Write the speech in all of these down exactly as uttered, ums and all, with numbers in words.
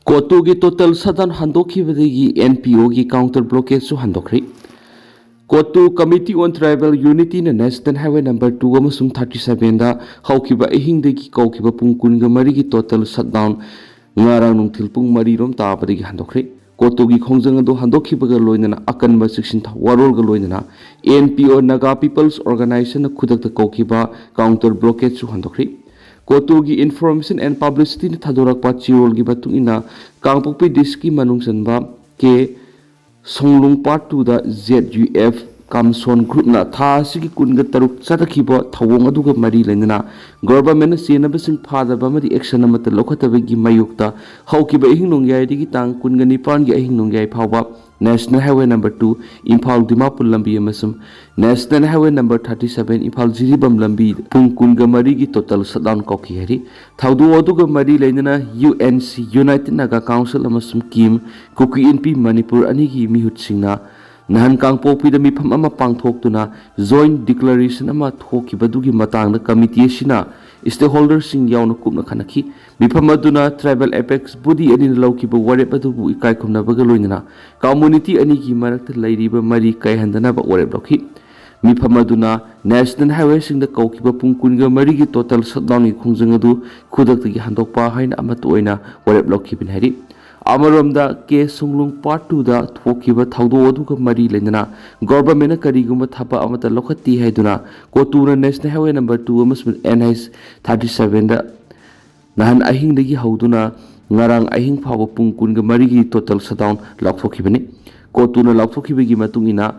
ꯀꯣꯇꯨꯒꯤ total shutdown ꯍꯟꯗꯣꯛꯈꯤꯕꯗꯒꯤ N P O ꯒꯤ counter blockade ꯁꯨ ꯍꯟꯗꯣꯛꯈ꯭ꯔꯤ꯫ ꯀꯣꯇꯨ Committee on Tribal Unity ꯅ National Highway number two ꯑꯃꯁꯨꯡ thirty seven ꯗ ꯍꯧꯈꯤꯕ ꯑꯍꯤꯡꯗꯒꯤ ꯀꯧꯈꯤꯕ ꯄꯨꯡ ꯀꯨꯟꯒ ꯃꯔꯤꯒꯤ total shutdown ꯉꯔꯥꯡ ꯅꯨꯡꯊꯤꯜ ꯄꯨꯡ ꯃꯔꯤ ꯔꯣꯝ ꯇꯥꯕꯗꯒꯤ ꯍꯟꯗꯣꯛꯈ꯭ꯔꯦ꯫ ꯀꯣꯇꯨꯒꯤ ꯈꯣꯡꯖꯪ ꯑꯗꯨ ꯍꯟꯗꯣꯛꯈꯤꯕꯒ ꯂꯣꯏꯅꯅ ꯑꯀꯟꯕ ꯆꯦꯛꯁꯤꯟ ꯋꯥꯔꯣꯜꯒ ꯂꯣꯏꯅꯅ N P O Naga People's Organization ꯅ ꯈꯨꯗꯛꯇ ꯀꯧꯈꯤꯕ counter blockade ꯁꯨ ꯍꯟꯗꯣꯛꯈ꯭ꯔꯤ꯫ ꯀꯣꯇꯨꯒꯤ Information and Publicity ꯅ ꯊꯥꯗꯣꯔꯛꯄ ꯆꯦꯔꯣꯜꯒꯤ ꯃꯇꯨꯡ ꯏꯟꯅ, ꯀꯥꯡꯄꯣꯛꯄꯤ district ꯀꯤ ꯃꯅꯨꯡ ꯆꯟꯕ K ꯁꯣꯡꯂꯨꯡ Part two ꯗ Z U F ꯀꯥꯝꯁꯣꯟ group ꯅ ꯊꯥ ꯑꯁꯤꯒꯤ ꯀꯨꯟꯒ ꯇꯔꯨꯛ ꯆꯠꯊꯈꯤꯕ ꯊꯧꯑꯣꯡ ꯑꯗꯨꯒ ꯃꯔꯤ ꯂꯩꯅꯅ government ꯅ ꯆꯦꯟꯅꯕꯁꯤꯡ ꯐꯥꯗꯕ ꯑꯃꯗꯤ action ꯑꯃꯠꯇ ꯂꯧꯈꯠꯇꯕꯒꯤ ꯃꯥꯌꯣꯛꯇ ꯍꯧꯈꯤꯕ ꯑꯍꯤꯡ ꯅꯣꯡꯌꯥꯏꯗꯒꯤ ꯇꯥꯡ ꯀꯨꯟꯒ ꯅꯤꯄꯥꯟꯒꯤ ꯑꯍꯤꯡ ꯅꯣꯡꯌꯥꯏ ꯐꯥꯎꯕ National Highway number two, Imphal Dimapur ꯂꯝꯕꯤ ꯑꯃꯁꯨꯡ National Highway number thirty seven, Imphal Jiribam ꯂꯝꯕꯤ ꯄꯨꯡ ꯀꯨꯟꯒ ꯃꯔꯤꯒꯤ total shutdown ꯀꯧꯈꯤ ꯍꯥꯏꯔꯤ꯫ ꯊꯧꯗꯣꯛ ꯑꯗꯨꯒ ꯃꯔꯤ ꯂꯩꯅꯅ U N C, United Naga Council ꯑꯃꯁꯨꯡ ꯀꯤꯝ, ꯀꯨꯀꯤ ꯏꯟꯄꯤ ꯃꯅꯤꯄꯨꯔ ꯑꯅꯤꯒꯤ ꯃꯤꯍꯨꯠꯁꯤꯡꯅ ꯅꯍꯥꯟ ꯀꯥꯡꯄꯣꯛꯄꯤꯗ ꯃꯤꯐꯝ ꯑꯃ ꯄꯥꯡꯊꯣꯛꯇꯨꯅ joint declaration ꯑꯃ ꯊꯣꯛꯈꯤꯕꯗꯨꯒꯤ ꯃꯇꯥꯡꯗ committee ꯑꯁꯤꯅ stakeholder ꯁꯤꯡ ꯌꯥꯎꯅ ꯀꯨꯞꯅ ꯈꯟꯅꯈꯤ꯫ ꯃꯤꯐꯝ ꯑꯗꯨꯅ tribal apex body ꯑꯅꯤꯅ ꯂꯧꯈꯤꯕ ꯋꯥꯔꯦꯞ ꯑꯗꯨꯕꯨ ꯏꯀꯥꯏ ꯈꯨꯝꯅꯕꯒ ꯂꯣꯏꯅꯅ community ꯑꯅꯤꯒꯤ ꯃꯔꯛꯇ ꯂꯩꯔꯤꯕ ꯃꯔꯤ ꯀꯥꯏꯍꯟꯗꯅꯕ ꯋꯥꯔꯦꯞ ꯂꯧꯈꯤ꯫ ꯃꯤꯐꯝ ꯑꯗꯨꯅ National Highway ꯁꯤꯡꯗ ꯀꯧꯈꯤꯕ ꯄꯨꯡ ꯀꯨꯟꯒ ꯃꯔꯤꯒꯤ total shutdown ꯒꯤ ꯈꯣꯡꯖꯪ ꯑꯗꯨ ꯈꯨꯗꯛꯇꯒꯤ ꯍꯟꯗꯣꯛꯄ ꯍꯥꯏꯅ ꯑꯃꯠꯇ ꯑꯣꯏꯅ ꯋꯥꯔꯦꯞ ꯂꯧꯈꯤꯕꯅꯤ ꯍꯥꯏꯔꯤ꯫ ꯑꯃꯔꯣꯝꯗ, K ꯁꯣꯡꯂꯨꯡ Part two ꯗ ꯊꯣꯛꯈꯤꯕ ꯊꯧꯗꯣꯛ ꯑꯗꯨꯒ ꯃꯔꯤ ꯂꯩꯅꯅ government ꯅ ꯀꯔꯤꯒꯨꯝꯕ ꯊꯕꯛ ꯑꯃꯠꯇ ꯂꯧꯈꯠꯇꯦ ꯍꯥꯏꯗꯨꯅ ꯀꯣꯇꯨꯅ National Highway number two ꯑꯃꯁꯨꯡ N H thirty seven ꯗ ꯅꯍꯥꯟ ꯑꯍꯤꯡꯗꯒꯤ ꯍꯧꯗꯨꯅ ꯉꯔꯥꯡ ꯑꯍꯤꯡ ꯐꯥꯎꯕ ꯄꯨꯡ ꯀꯨꯟꯒ ꯃꯔꯤꯒꯤ total shutdown ꯂꯥꯎꯊꯣꯛꯈꯤꯕꯅꯤ꯫ ꯀꯣꯇꯨꯅ ꯂꯥꯎꯊꯣꯛꯈꯤꯕꯒꯤ ꯃꯇꯨꯡ ꯏꯟꯅ,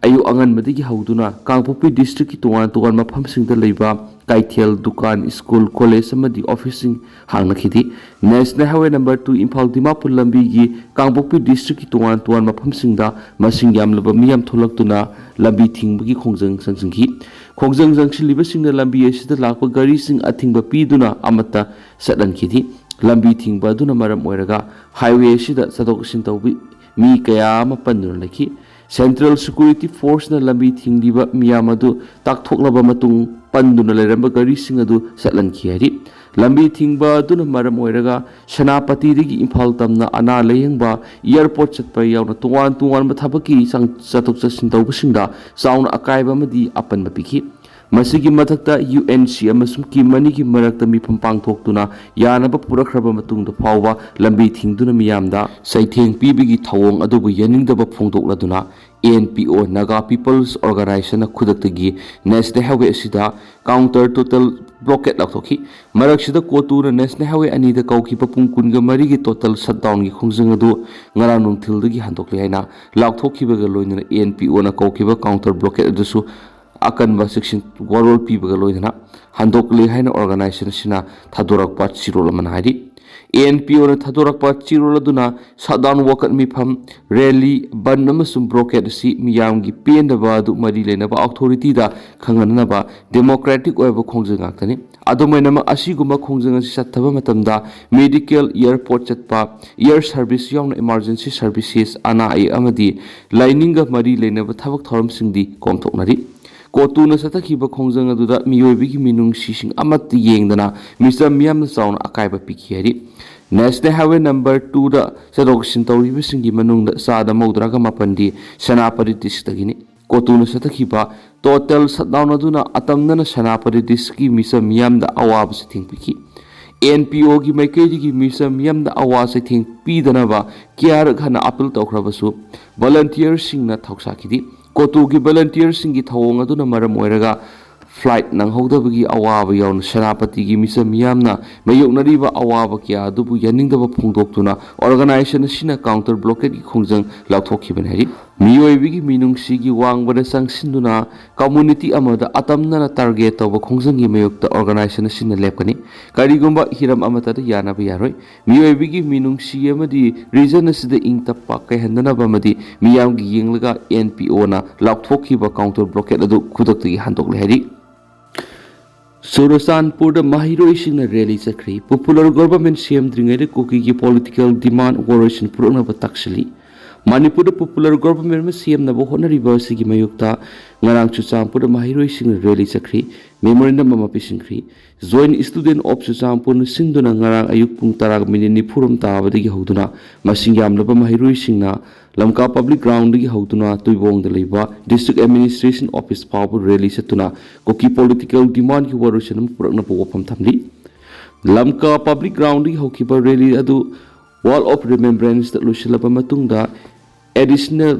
ꯑꯌꯨꯛ ꯑꯉꯟꯕꯗꯒꯤ ꯍꯧꯗꯨꯅ ꯀꯥꯡꯄꯣꯛꯄꯤ district ꯀꯤ ꯇꯣꯉꯥꯟ ꯇꯣꯉꯥꯟꯕ ꯃꯐꯝꯁꯤꯡꯗ ꯂꯩꯕ ꯀꯩꯊꯦꯜ, ꯗꯨꯀꯥꯟ, school, college ꯑꯃꯗꯤ office ꯁꯤꯡ ꯍꯥꯡꯅꯈꯤꯗꯦ꯫ National Highway number two, Imphal Dimapur ꯂꯝꯕꯤꯒꯤ ꯀꯥꯡꯄꯣꯛꯄꯤ district ꯀꯤ ꯇꯣꯉꯥꯟ ꯇꯣꯉꯥꯟꯕ ꯃꯐꯝꯁꯤꯡꯗ ꯃꯁꯤꯡ ꯌꯥꯝꯂꯕ ꯃꯤꯌꯥꯝ ꯊꯣꯛꯂꯛꯇꯨꯅ ꯂꯝꯕꯤ ꯊꯤꯡꯕꯒꯤ ꯈꯣꯡꯖꯪ ꯆꯪꯁꯤꯟꯈꯤ꯫ ꯈꯣꯡꯖꯪ ꯆꯪꯁꯤꯜꯂꯤꯕꯁꯤꯡꯅ ꯂꯝꯕꯤ ꯑꯁꯤꯗ ꯂꯥꯛꯄ ꯒꯥꯔꯤꯁꯤꯡ ꯑꯊꯤꯡꯕ ꯄꯤꯗꯨꯅ ꯑꯃꯠꯇ ꯆꯠꯍꯟꯈꯤꯗꯦ꯫ ꯂꯝꯕꯤ ꯊꯤꯡꯕ ꯑꯗꯨꯅ ꯃꯔꯝ ꯑꯣꯏꯔꯒ highway ꯑꯁꯤꯗ ꯆꯠꯊꯣꯛ ꯆꯠꯁꯤꯟ ꯇꯧꯕ ꯃꯤ ꯀꯌꯥ ꯑꯃ ꯄꯟꯗꯨꯅ ꯂꯩꯈꯤ꯫ Central Security Force ꯅ ꯂꯝꯕꯤ ꯊꯤꯡꯂꯤꯕ ꯃꯤꯌꯥꯝ ꯑꯗꯨ ꯇꯥꯛꯊꯣꯛꯂꯕ ꯃꯇꯨꯡ, ꯄꯟꯗꯨꯅ ꯂꯩꯔꯝꯕ ꯒꯥꯔꯤꯁꯤꯡ ꯑꯗꯨ ꯆꯠꯍꯟꯈꯤ ꯍꯥꯏꯔꯤ꯫ ꯂꯝꯕꯤ ꯊꯤꯡꯕ ꯑꯗꯨꯅ ꯃꯔꯝ ꯑꯣꯏꯔꯒ ꯁꯦꯅꯥꯄꯇꯤꯗꯒꯤ ꯏꯝꯐꯥꯜ ꯇꯝꯅ ꯑꯅꯥ ꯂꯥꯌꯦꯡꯕ, ꯑꯦꯌꯔꯄꯣꯔꯠ ꯆꯠꯄ ꯌꯥꯎꯅ ꯇꯣꯉꯥꯟ ꯇꯣꯉꯥꯟꯕ ꯊꯕꯛꯀꯤ ꯆꯪ-, ꯆꯠꯊꯣꯛ ꯆꯠꯁꯤꯟ ꯇꯧꯕꯁꯤꯡꯗ ꯆꯥꯎꯅ ꯑꯀꯥꯏꯕ ꯑꯃꯗꯤ ꯑꯄꯟꯕ ꯄꯤꯈꯤ꯫ ꯃꯁꯤꯒꯤ ꯃꯊꯛꯇ ꯌꯨ ꯑꯦꯟ ꯁꯤ ꯑꯃꯁꯨꯡ ꯀꯤꯝ ꯑꯅꯤꯒꯤ ꯃꯔꯛꯇ ꯃꯤꯐꯝ ꯄꯥꯡꯊꯣꯛꯇꯨꯅ ꯌꯥꯅꯕ ꯄꯨꯔꯛꯈ꯭ꯔꯕ ꯃꯇꯨꯡꯗ ꯐꯥꯎꯕ ꯂꯝꯕꯤ ꯊꯤꯡꯗꯨꯅ ꯃꯤꯌꯥꯝꯗ ꯆꯩꯊꯦꯡ ꯄꯤꯕꯒꯤ ꯊꯧꯑꯣꯡ ꯑꯗꯨꯕꯨ ꯌꯥꯅꯤꯡꯗꯕ ꯐꯣꯡꯗꯣꯛꯂꯗꯨꯅ ꯑꯦꯟ ꯄꯤ ꯑꯣ, Naga People's Organization ꯅ ꯈꯨꯗꯛꯇꯒꯤ ꯅꯦꯁꯅꯦꯜ ꯍꯥꯏꯋꯦ ꯑꯁꯤꯗ ꯀꯥꯎꯟꯇꯔ ꯇꯣꯇꯦꯜ ꯕ꯭ꯂꯣꯀꯦꯠ ꯂꯥꯎꯊꯣꯛꯈꯤ꯫ ꯃꯔꯛꯁꯤꯗ ꯀꯣꯇꯨꯅ ꯅꯦꯁꯅꯦꯜ ꯍꯥꯏꯋꯦ ꯑꯅꯤꯗ ꯀꯧꯈꯤꯕ ꯄꯨꯡ ꯀꯨꯟꯒ ꯃꯔꯤꯒꯤ ꯇꯣꯇꯦꯜ ꯁꯠꯗꯥꯎꯟꯒꯤ ꯈꯣꯡꯖꯪ ꯑꯗꯨ ꯉꯔꯥꯡ ꯅꯨꯡꯊꯤꯜꯗꯒꯤ ꯍꯟꯗꯣꯛꯂꯦ ꯍꯥꯏꯅ ꯂꯥꯎꯊꯣꯛꯈꯤꯕꯒ ꯂꯣꯏꯅꯅ and P O ꯀꯧꯈꯤꯕ counter blockade ꯑꯗꯨꯁꯨ ꯑꯀꯟꯕ ꯆꯦꯛꯁꯤꯟ ꯋꯥꯔꯣꯜ ꯄꯤꯕꯒ ꯂꯣꯏꯅꯅ ꯍꯟꯗꯣꯛꯂꯦ ꯍꯥꯏꯅ ꯑꯣꯔꯒꯅꯥꯏꯖꯦꯁꯟ ꯑꯁꯤꯅ ꯊꯥꯗꯣꯔꯛꯄ ꯆꯦꯔꯣꯜ ꯑꯃꯅ ꯍꯥꯏꯔꯤ꯫ ꯑꯦꯟ ꯄꯤ ꯑꯣꯅ ꯊꯥꯗꯣꯔꯛꯄ ꯆꯦꯔꯣꯜ ꯑꯗꯨꯅ ꯁꯠꯗꯥꯎꯟ, ꯋꯥꯀꯠ ꯃꯤꯐꯝ, ꯔꯦꯂꯤ, ꯕꯟ ꯑꯃꯁꯨꯡ ꯕ꯭ꯂꯣꯀꯦꯠ ꯑꯁꯤ ꯃꯤꯌꯥꯝꯒꯤ ꯄꯦꯟꯗꯕ ꯑꯗꯨ ꯃꯔꯤ ꯂꯩꯅꯕ ꯑꯣꯊꯣꯔꯤꯇꯤꯗ ꯈꯪꯍꯟꯅꯅꯕ ꯗꯦꯃꯣꯀ꯭ꯔꯦꯇꯤꯛ ꯑꯣꯏꯕ ꯈꯣꯡꯖꯪ ꯉꯥꯛꯇꯅꯤ꯫ ꯑꯗꯨꯝ ꯑꯣꯏꯅꯃꯛ, ꯑꯁꯤꯒꯨꯝꯕ ꯈꯣꯡꯖꯪ ꯑꯁꯤ ꯆꯠꯊꯕ ꯃꯇꯝꯗ ꯃꯦꯗꯤꯀꯦꯜ, ꯑꯦꯌꯔꯄꯣꯔꯠ ꯆꯠꯄ, ꯑꯦꯌꯔ ꯁꯔꯚꯤꯁ ꯌꯥꯎꯅ ꯏꯃꯥꯔꯖꯦꯟꯁꯤ ꯁꯔꯚꯤꯁꯦꯁ, ꯑꯅꯥ ꯑꯌꯦꯛ ꯑꯃꯗꯤ ꯂꯥꯏꯅꯤꯡꯒ ꯃꯔꯤ ꯂꯩꯅꯕ ꯊꯕꯛ ꯊꯧꯔꯝꯁꯤꯡꯗꯤ ꯀꯣꯝꯊꯣꯛꯅꯔꯤ꯫ ꯀꯣꯇꯨꯅ ꯆꯠꯊꯈꯤꯕ ꯈꯣꯡꯖꯪ ꯑꯗꯨꯗ ꯃꯤꯑꯣꯏꯕꯒꯤ ꯃꯤꯅꯨꯡꯁꯤꯁꯤꯡ ꯑꯃꯠꯇ ꯌꯦꯡꯗꯅ ꯃꯤꯆꯝ ꯃꯤꯌꯥꯝꯅ ꯆꯥꯎꯅ ꯑꯀꯥꯏꯕ ꯄꯤꯈꯤ ꯍꯥꯏꯔꯤ꯫ ꯅꯦꯁꯅꯦꯜ ꯍꯥꯏꯋꯦ ꯅꯝꯕꯔ ꯇꯨꯗ ꯆꯠꯊꯣꯛ ꯆꯠꯁꯤꯟ ꯇꯧꯔꯤꯕꯁꯤꯡꯒꯤ ꯃꯅꯨꯡꯗ ꯆꯥꯗ ꯃꯧꯗ꯭ꯔꯥꯒ ꯃꯥꯄꯟꯗꯤ ꯁꯦꯅꯥꯄꯇꯤ ꯗꯤꯁꯇ꯭ꯔꯤꯛꯇꯒꯤꯅꯤ꯫ ꯀꯣꯇꯨꯅ ꯆꯠꯊꯈꯤꯕ ꯇꯣꯇꯦꯜ ꯁꯠꯗꯥꯎꯟ ꯑꯗꯨꯅ ꯑꯇꯝꯅꯅ ꯁꯦꯅꯥꯄꯇꯤ ꯗꯤꯁꯇ꯭ꯔꯤꯛꯀꯤ ꯃꯤꯆꯝ ꯃꯤꯌꯥꯝꯗ ꯑꯋꯥꯕ ꯆꯩꯊꯦꯡ ꯄꯤꯈꯤ꯫ ꯑꯦꯟ ꯄꯤ ꯑꯣꯒꯤ ꯃꯥꯏꯀꯩꯗꯒꯤ ꯃꯤꯆꯝ ꯃꯤꯌꯥꯝꯗ ꯑꯋꯥ ꯆꯩꯊꯦꯡ ꯄꯤꯗꯅꯕ ꯀꯌꯥꯔꯛ ꯍꯟꯅ ꯑꯄꯤꯜ ꯇꯧꯈ꯭ꯔꯕꯁꯨ ꯚꯣꯂꯟꯇꯤꯌꯔꯁꯤꯡꯅ ꯊꯧꯁꯥꯈꯤꯗꯦ꯫ ꯀꯣꯇꯨꯒꯤ ꯚꯣꯂꯟꯇꯤꯌꯔꯁꯤꯡꯒꯤ ꯊꯧꯑꯣꯡ ꯑꯗꯨꯅ ꯃꯔꯝ ꯑꯣꯏꯔꯒ ꯐ꯭ꯂꯥꯏꯠ ꯅꯪꯍꯧꯗꯕꯒꯤ ꯑꯋꯥꯕ ꯌꯥꯎꯅ ꯁꯦꯅꯥꯄꯇꯤꯒꯤ ꯃꯤꯆꯝ ꯃꯤꯌꯥꯝꯅ ꯃꯥꯌꯣꯛꯅꯔꯤꯕ ꯑꯋꯥꯕ ꯀꯌꯥ ꯑꯗꯨꯕꯨ ꯌꯥꯅꯤꯡꯗꯕ ꯐꯣꯡꯗꯣꯛꯇꯨꯅ ꯑꯣꯔꯒꯅꯥꯏꯖꯦꯁꯟ ꯑꯁꯤꯅ ꯀꯥꯎꯟꯇꯔ ꯕ꯭ꯂꯣꯀꯦꯠꯀꯤ ꯈꯣꯡꯖꯪ ꯂꯥꯎꯊꯣꯛꯈꯤꯕꯅꯤ ꯍꯥꯏꯔꯤ꯫ ꯃꯤꯑꯣꯏꯕꯒꯤ ꯃꯤꯅꯨꯡꯁꯤꯒꯤ ꯋꯥꯡꯃꯗ ꯆꯪꯁꯤꯟꯗꯨꯅ ꯀꯝꯃꯨꯅꯤꯇꯤ ꯑꯃꯗ ꯑꯇꯝꯅꯅ ꯇꯥꯔꯒꯦꯠ ꯇꯧꯕ ꯈꯣꯡꯖꯪꯒꯤ ꯃꯥꯌꯣꯛꯇ ꯑꯣꯔꯒꯅꯥꯏꯖꯦꯁꯟ ꯑꯁꯤꯅ ꯂꯦꯞꯀꯅꯤ꯫ ꯀꯔꯤꯒꯨꯝꯕ ꯍꯤꯔꯝ ꯑꯃꯠꯇꯗ ꯌꯥꯅꯕ ꯌꯥꯔꯣꯏ꯫ ꯃꯤꯑꯣꯏꯕꯒꯤ ꯃꯤꯅꯨꯡꯁꯤ ꯑꯃꯗꯤ ꯔꯤꯖꯟ ꯑꯁꯤꯗ ꯏꯪ ꯇꯞꯄ ꯀꯥꯏꯍꯟꯗꯅꯕ ꯑꯃꯗꯤ ꯃꯤꯌꯥꯝꯒꯤ ꯌꯦꯡꯂꯒ ꯑꯦꯟ ꯄꯤ ꯑꯣꯅ ꯂꯥꯎꯊꯣꯛꯈꯤꯕ ꯀꯥꯎꯟꯇꯔ ꯕ꯭ꯂꯣꯀꯦꯠ ꯑꯗꯨ ꯈꯨꯗꯛꯇꯒꯤ ꯍꯟꯗꯣꯛꯂꯦ ꯍꯥꯏꯔꯤ꯫ ꯆꯨꯔꯆꯥꯟꯄꯨꯔꯗ ꯃꯍꯩꯔꯣꯏꯁꯤꯡꯅ ꯔꯦꯂꯤ ꯆꯠꯈ꯭ꯔꯤ꯫ ꯄꯣꯄꯨꯂꯔ ꯒꯣꯚꯔꯟꯃꯦꯟꯠ ꯁꯦꯝꯗ꯭ꯔꯤꯉꯩꯗ ꯀꯨꯀꯤꯒꯤ ꯄꯣꯂꯤꯇꯤꯀꯦꯜ ꯗꯤꯃꯥꯟꯗ ꯋꯥꯔꯣꯏꯁꯤꯟ ꯄꯨꯔꯛꯅꯕ ꯇꯛꯁꯤꯜꯂꯤ꯫ ꯃꯅꯤꯄꯨꯔꯗ ꯄꯣꯄꯨꯂꯔ ꯒꯣꯚꯔꯟꯃꯦꯟꯠ ꯑꯃ ꯁꯦꯝꯅꯕ ꯍꯣꯠꯅꯔꯤꯕ ꯑꯁꯤꯒꯤ ꯃꯥꯌꯣꯛꯇ ꯉꯔꯥꯡ ꯆꯨꯔꯆꯥꯟꯄꯨꯔꯗ ꯃꯍꯩꯔꯣꯏꯁꯤꯡꯅ ꯔꯦꯂꯤ ꯆꯠꯈ꯭ꯔꯤ, ꯃꯦꯃꯣꯔꯦꯟꯗꯝ ꯑꯃ ꯄꯤꯁꯤꯟꯈ꯭ꯔꯤ꯫ ꯖꯣꯏꯟꯠ ꯁ꯭ꯇꯨꯗꯦꯟꯠ ꯑꯣꯐ ꯆꯨꯔꯆꯥꯟꯄꯨꯔꯅ ꯁꯤꯟꯗꯨꯅ ꯉꯔꯥꯡ ꯑꯌꯨꯛ ꯄꯨꯡ ꯇꯔꯥꯒ ꯃꯤꯅꯤꯠ ꯅꯤꯐꯨꯔꯣꯝ ꯇꯥꯕꯗꯒꯤ ꯍꯧꯗꯨꯅ ꯃꯁꯤꯡ ꯌꯥꯝꯂꯕ ꯃꯍꯩꯔꯣꯏꯁꯤꯡꯅ ꯂꯝꯀꯥ ꯄꯕ꯭ꯂꯤꯛ ꯒ꯭ꯔꯥꯎꯟꯗꯒꯤ ꯍꯧꯗꯨꯅ ꯇꯨꯏꯕꯣꯡꯗ ꯂꯩꯕ ꯗꯤꯁꯇ꯭ꯔꯤꯛ ꯑꯦꯗꯃꯤꯅꯤꯁꯇ꯭ꯔꯦꯁꯟ ꯑꯣꯐꯤꯁ ꯐꯥꯎꯕ ꯔꯦꯂꯤ ꯆꯠꯇꯨꯅ ꯀꯨꯀꯤ ꯄꯣꯂꯤꯇꯤꯀꯦꯜ ꯗꯤꯃꯥꯟꯒꯤ ꯋꯥꯔꯣꯏꯁꯤꯟ ꯑꯃ ꯄꯨꯔꯛꯅꯕ ꯋꯥꯐꯝ ꯊꯝꯂꯤ꯫ ꯂꯝꯀꯥ ꯄꯕ꯭ꯂꯤꯛ ꯒ꯭ꯔꯥꯎꯟꯗꯒꯤ ꯍꯧꯈꯤꯕ ꯔꯦꯂꯤ ꯑꯗꯨ ꯋꯥꯜ ꯑꯣꯐ ꯔꯤꯃꯦꯝꯕ꯭ꯔꯦꯟꯁꯇ ꯂꯣꯏꯁꯤꯜꯂꯕ ꯃꯇꯨꯡꯗ ꯑꯦꯗꯤꯁꯅꯦꯜ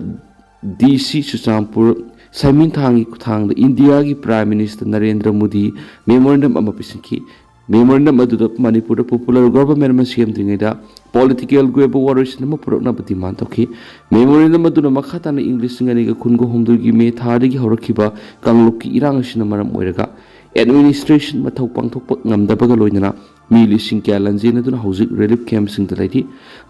ꯗꯤ ꯁꯤ ꯆꯨꯔꯆꯥꯟꯄꯨꯔ ꯁꯥꯏꯃꯤꯟꯊꯥꯡꯒꯤ ꯈꯨꯠꯊꯥꯡꯗ ꯏꯟꯗꯤꯌꯥꯒꯤ prime minister Narendra Modi memorandum ꯑꯃ ꯄꯤꯁꯤꯟꯈꯤ꯫ ꯃꯦꯃꯣꯔꯦꯟꯗꯝ ꯑꯗꯨꯗ ꯃꯅꯤꯄꯨꯔꯗ ꯄꯣꯄꯨꯂꯔ ꯒꯣꯚꯔꯟꯃꯦꯟꯠ ꯑꯃ ꯁꯦꯝꯗ꯭ꯔꯤꯉꯩꯗ ꯄꯣꯂꯤꯇꯤꯀꯦꯜꯒꯤ ꯑꯣꯏꯕ ꯋꯥꯔꯣꯏꯁꯤꯟ ꯑꯃ ꯄꯨꯔꯛꯅꯕ ꯗꯤꯃꯥꯟ ꯇꯧꯈꯤ꯫ ꯃꯦꯃꯣꯔꯦꯟꯗꯝ ꯑꯗꯨꯅ ꯃꯈꯥ ꯇꯥꯅ ꯏꯪ ꯂꯤꯁꯤꯡ ꯑꯅꯤꯒ ꯀꯨꯟꯒ ꯍꯨꯝꯗꯣꯏꯒꯤ ꯃꯦ ꯊꯥꯗꯒꯤ ꯍꯧꯔꯛꯈꯤꯕ ꯀꯥꯡꯂꯨꯞꯀꯤ ꯏꯔꯥꯡ ꯑꯁꯤꯅ ꯃꯔꯝ ꯑꯣꯏꯔꯒ ꯑꯦꯗꯃꯤꯅꯤꯁꯇ꯭ꯔꯦꯁꯟ ꯃꯊꯧ ꯄꯥꯡꯊꯣꯛꯄ ꯉꯝꯗꯕꯒ ꯂꯣꯏꯅꯅ ꯃꯤ ꯂꯤꯁꯤꯡ ꯀꯌꯥ ꯂꯥꯟꯖꯦꯟꯅꯗꯨꯅ ꯍꯧꯖꯤꯛ ꯔꯤꯂꯤꯐ ꯀꯦꯝꯞꯁꯤꯡꯗ ꯂꯩꯔꯤ꯫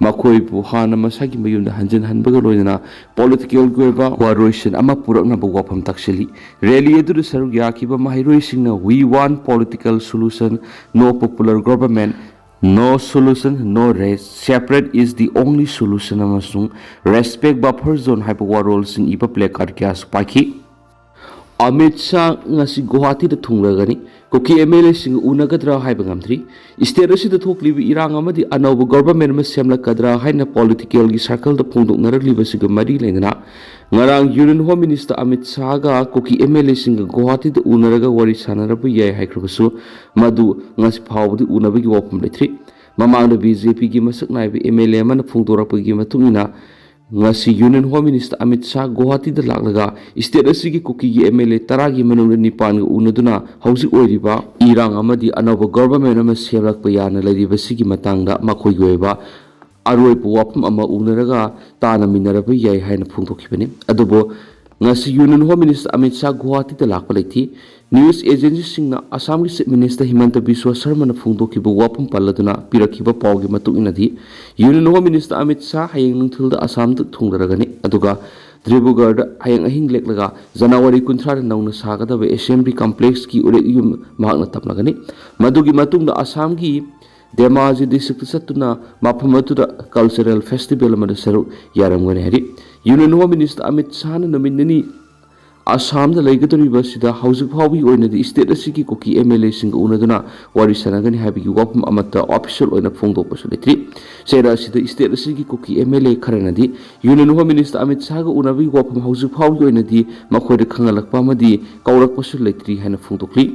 ꯃꯈꯣꯏꯕꯨ ꯍꯥꯟꯅ ꯃꯁꯥꯒꯤ ꯃꯌꯨꯝꯗ ꯍꯟꯖꯤꯟꯍꯟꯕꯒ ꯂꯣꯏꯅꯅ ꯄꯣꯂꯤꯇꯤꯀꯦꯜꯒꯤ ꯑꯣꯏꯕ ꯋꯥꯔꯣꯏꯁꯤꯟ ꯑꯃ ꯄꯨꯔꯛꯅꯕ ꯋꯥꯐꯝ ꯇꯥꯛꯁꯤꯜꯂꯤ꯫ ꯔꯦꯂꯤ ꯑꯗꯨꯗ ꯁꯔꯨꯛ ꯌꯥꯈꯤꯕ ꯃꯍꯩꯔꯣꯏꯁꯤꯡꯅ "We want political solution, no popular government, no solution, no rest, separate is the only solution" ꯑꯃꯁꯨꯡ "Respect buffer zone" ꯍꯥꯏꯕ ꯋꯥꯔꯣꯜꯁꯤꯡ ꯏꯕ ꯄ꯭ꯂꯦꯀꯥꯔꯗ ꯀꯌꯥꯁꯨ ꯄꯥꯏꯈꯤ꯫ ꯑꯃꯤꯠ ꯁꯥꯍ ꯉꯁꯤ ꯒꯨꯋꯥꯍꯥꯇꯤꯗ ꯊꯨꯡꯂꯒꯅꯤ꯫ ꯀꯨꯀꯤ ꯑꯦꯝ ꯑꯦꯜ ꯑꯦꯁꯤꯡꯒ ꯎꯅꯒꯗ꯭ꯔꯥ ꯍꯥꯏꯕ ꯉꯝꯗ꯭ꯔꯤ꯫ ꯁ꯭ꯇꯦꯠ ꯑꯁꯤꯗ ꯊꯣꯛꯂꯤꯕ ꯏꯔꯥꯡ ꯑꯃꯗꯤ ꯑꯅꯧꯕ ꯒꯣꯚꯔꯟꯃꯦꯟꯠ ꯑꯃ ꯁꯦꯝꯂꯛꯀꯗ꯭ꯔꯥ ꯍꯥꯏꯅ ꯄꯣꯂꯤꯇꯤꯀꯦꯜꯒꯤ ꯁꯔꯀꯜꯗ ꯐꯣꯡꯗꯣꯛꯅꯔꯛꯂꯤꯕꯁꯤꯒ ꯃꯔꯤ ꯂꯩꯅꯅ ꯉꯔꯥꯡ ꯌꯨꯅꯤꯌꯟ ꯍꯣꯝ ꯃꯤꯅꯤꯁꯇꯔ ꯑꯃꯤꯠ ꯁꯥꯍꯒ ꯀꯨꯀꯤ ꯑꯦꯝ ꯑꯦꯜ ꯑꯦꯁꯤꯡꯒ ꯒꯨꯋꯥꯍꯥꯇꯤꯗ ꯎꯅꯔꯒ ꯋꯥꯔꯤ ꯁꯥꯟꯅꯔꯕ ꯌꯥꯏ ꯍꯥꯏꯈ꯭ꯔꯕꯁꯨ, ꯃꯗꯨ ꯉꯁꯤ ꯐꯥꯎꯕꯗꯤ ꯎꯅꯕꯒꯤ ꯋꯥꯐꯝ ꯂꯩꯇ꯭ꯔꯤ꯫ ꯃꯃꯥꯡꯗ ꯕꯤ ꯖꯦ ꯄꯤꯒꯤ ꯃꯁꯛ ꯅꯥꯏꯕ ꯑꯦꯝ ꯑꯦꯜ ꯑꯦ ꯑꯃꯅ ꯐꯣꯡꯗꯣꯔꯛꯄꯒꯤ ꯃꯇꯨꯡ ꯏꯟꯅ, ꯉꯁꯤ union home minister Amit Shah ꯒꯨꯋꯥꯍꯥꯇꯤꯗ ꯂꯥꯛꯂꯒ ꯁ꯭ꯇꯦꯠ ꯑꯁꯤꯒꯤ ꯀꯨꯀꯤꯒꯤ ꯑꯦꯝ ꯑꯦꯜ ꯑꯦ ꯇꯔꯥꯒꯤ ꯃꯅꯨꯡꯗ ꯅꯤꯄꯥꯟꯒ ꯎꯅꯗꯨꯅ ꯍꯧꯖꯤꯛ ꯑꯣꯏꯔꯤꯕ ꯏꯔꯥꯡ ꯑꯃꯗꯤ ꯑꯅꯧꯕ ꯒꯣꯚꯔꯟꯃꯦꯟꯠ ꯑꯃ ꯁꯦꯝꯂꯛꯄ ꯌꯥꯅ ꯂꯩꯔꯤꯕꯁꯤꯒꯤ ꯃꯇꯥꯡꯗ ꯃꯈꯣꯏꯒꯤ ꯑꯣꯏꯕ ꯑꯔꯣꯏꯕ ꯋꯥꯐꯝ ꯑꯃ ꯎꯅꯔꯒ ꯇꯥꯟꯅꯃꯤꯟꯅꯔꯕ ꯌꯥꯏ ꯍꯥꯏꯅ ꯐꯣꯡꯗꯣꯛꯈꯤꯕꯅꯤ꯫ ꯑꯗꯨꯕꯨ ꯉꯁꯤ union home minister Amit Shah ꯒꯨꯋꯥꯍꯥꯇꯤꯗ ꯂꯥꯛꯄ ꯂꯩꯇꯦ꯫ ꯅ꯭ꯌꯨꯁ ꯑꯦꯖꯦꯟꯁꯤꯁꯤꯡꯅ ꯑꯁꯥꯝꯒꯤ ꯆꯤꯐ ꯃꯤꯅꯤꯁꯇꯔ ꯍꯤꯃꯟꯇ ꯕꯤꯁ꯭ꯋ ꯁꯔꯃꯅ ꯐꯣꯡꯗꯣꯛꯈꯤꯕ ꯋꯥꯐꯝ ꯄꯜꯂꯗꯨꯅ ꯄꯤꯔꯛꯈꯤꯕ ꯄꯥꯎꯒꯤ ꯃꯇꯨꯡ ꯏꯟꯅꯗꯤ, union home minister Amit Shah ꯍꯌꯦꯡ ꯅꯨꯡꯊꯤꯜꯗ ꯑꯁꯥꯝꯗ ꯊꯨꯡꯂꯔꯒꯅꯤ, ꯑꯗꯨꯒ ꯗꯤꯕ꯭ꯔꯨꯒꯔꯗ ꯍꯌꯦꯡ ꯑꯍꯤꯡ ꯂꯦꯛꯂꯒ ꯖꯅꯋꯥꯔꯤ ꯀꯨꯟꯊ꯭ꯔꯥꯗ ꯅꯧꯅ ꯁꯥꯒꯗꯕ ꯑꯦꯁꯦꯝꯕ꯭ꯂꯤ ꯀꯝꯄ꯭ꯂꯦꯛꯁꯀꯤ ꯎꯔꯦꯛ ꯌꯨꯝ ꯃꯍꯥꯛꯅ ꯇꯝꯂꯒꯅꯤ꯫ ꯃꯗꯨꯒꯤ ꯃꯇꯨꯡꯗ ꯑꯁꯥꯝꯒꯤ ꯙꯦꯃꯥꯖꯤ ꯗꯤꯁꯇ꯭ꯔꯤꯛꯇ ꯆꯠꯇꯨꯅ ꯃꯐꯝ ꯑꯗꯨꯗ ꯀꯜꯆꯔꯦꯜ ꯐꯦꯁꯇꯤꯚꯦꯜ ꯑꯃꯗ ꯁꯔꯨꯛ ꯌꯥꯔꯝꯒꯅꯤ ꯍꯥꯏꯔꯤ꯫ ꯌꯨꯅꯤꯌꯟ ꯍꯣꯝ ꯃꯤꯅꯤꯁꯇꯔ ꯑꯃꯤꯠ ꯁꯥꯍꯅ ꯅꯨꯃꯤꯠ ꯅꯤꯅꯤ ꯑꯁꯥꯝꯗ ꯂꯩꯒꯗꯧꯔꯤꯕ ꯑꯁꯤꯗ ꯍꯧꯖꯤꯛ ꯐꯥꯎꯕꯒꯤ ꯑꯣꯏꯅꯗꯤ ꯁ꯭ꯇꯦꯠ ꯑꯁꯤꯒꯤ ꯀꯨꯀꯤ ꯑꯦꯝ ꯑꯦꯜ ꯑꯦꯁꯤꯡꯒ ꯎꯅꯗꯨꯅ ꯋꯥꯔꯤ ꯁꯥꯟꯅꯒꯅꯤ ꯍꯥꯏꯕꯒꯤ ꯋꯥꯐꯝ ꯑꯃꯠꯇ ꯑꯣꯐꯤꯁꯤꯌꯦꯜ ꯑꯣꯏꯅ ꯐꯣꯡꯗꯣꯛꯄꯁꯨ ꯂꯩꯇ꯭ꯔꯤ꯫ ꯆꯩꯔꯥ ꯑꯁꯤꯗ ꯁ꯭ꯇꯦꯠ ꯑꯁꯤꯒꯤ ꯀꯨꯀꯤ ꯑꯦꯝ ꯑꯦꯜ ꯑꯦ ꯈꯔꯅꯗꯤ ꯌꯨꯅꯤꯌꯟ ꯍꯣꯝ ꯃꯤꯅꯤꯁꯇꯔ ꯑꯃꯤꯠ ꯁꯥꯍꯒ ꯎꯅꯕꯒꯤ ꯋꯥꯐꯝ ꯍꯧꯖꯤꯛ ꯐꯥꯎꯒꯤ ꯑꯣꯏꯅꯗꯤ ꯃꯈꯣꯏꯗ ꯈꯪꯍꯜꯂꯛꯄ ꯑꯃꯗꯤ ꯀꯧꯔꯛꯄꯁꯨ ꯂꯩꯇ꯭ꯔꯤ ꯍꯥꯏꯅ ꯐꯣꯡꯗꯣꯛꯂꯤ꯫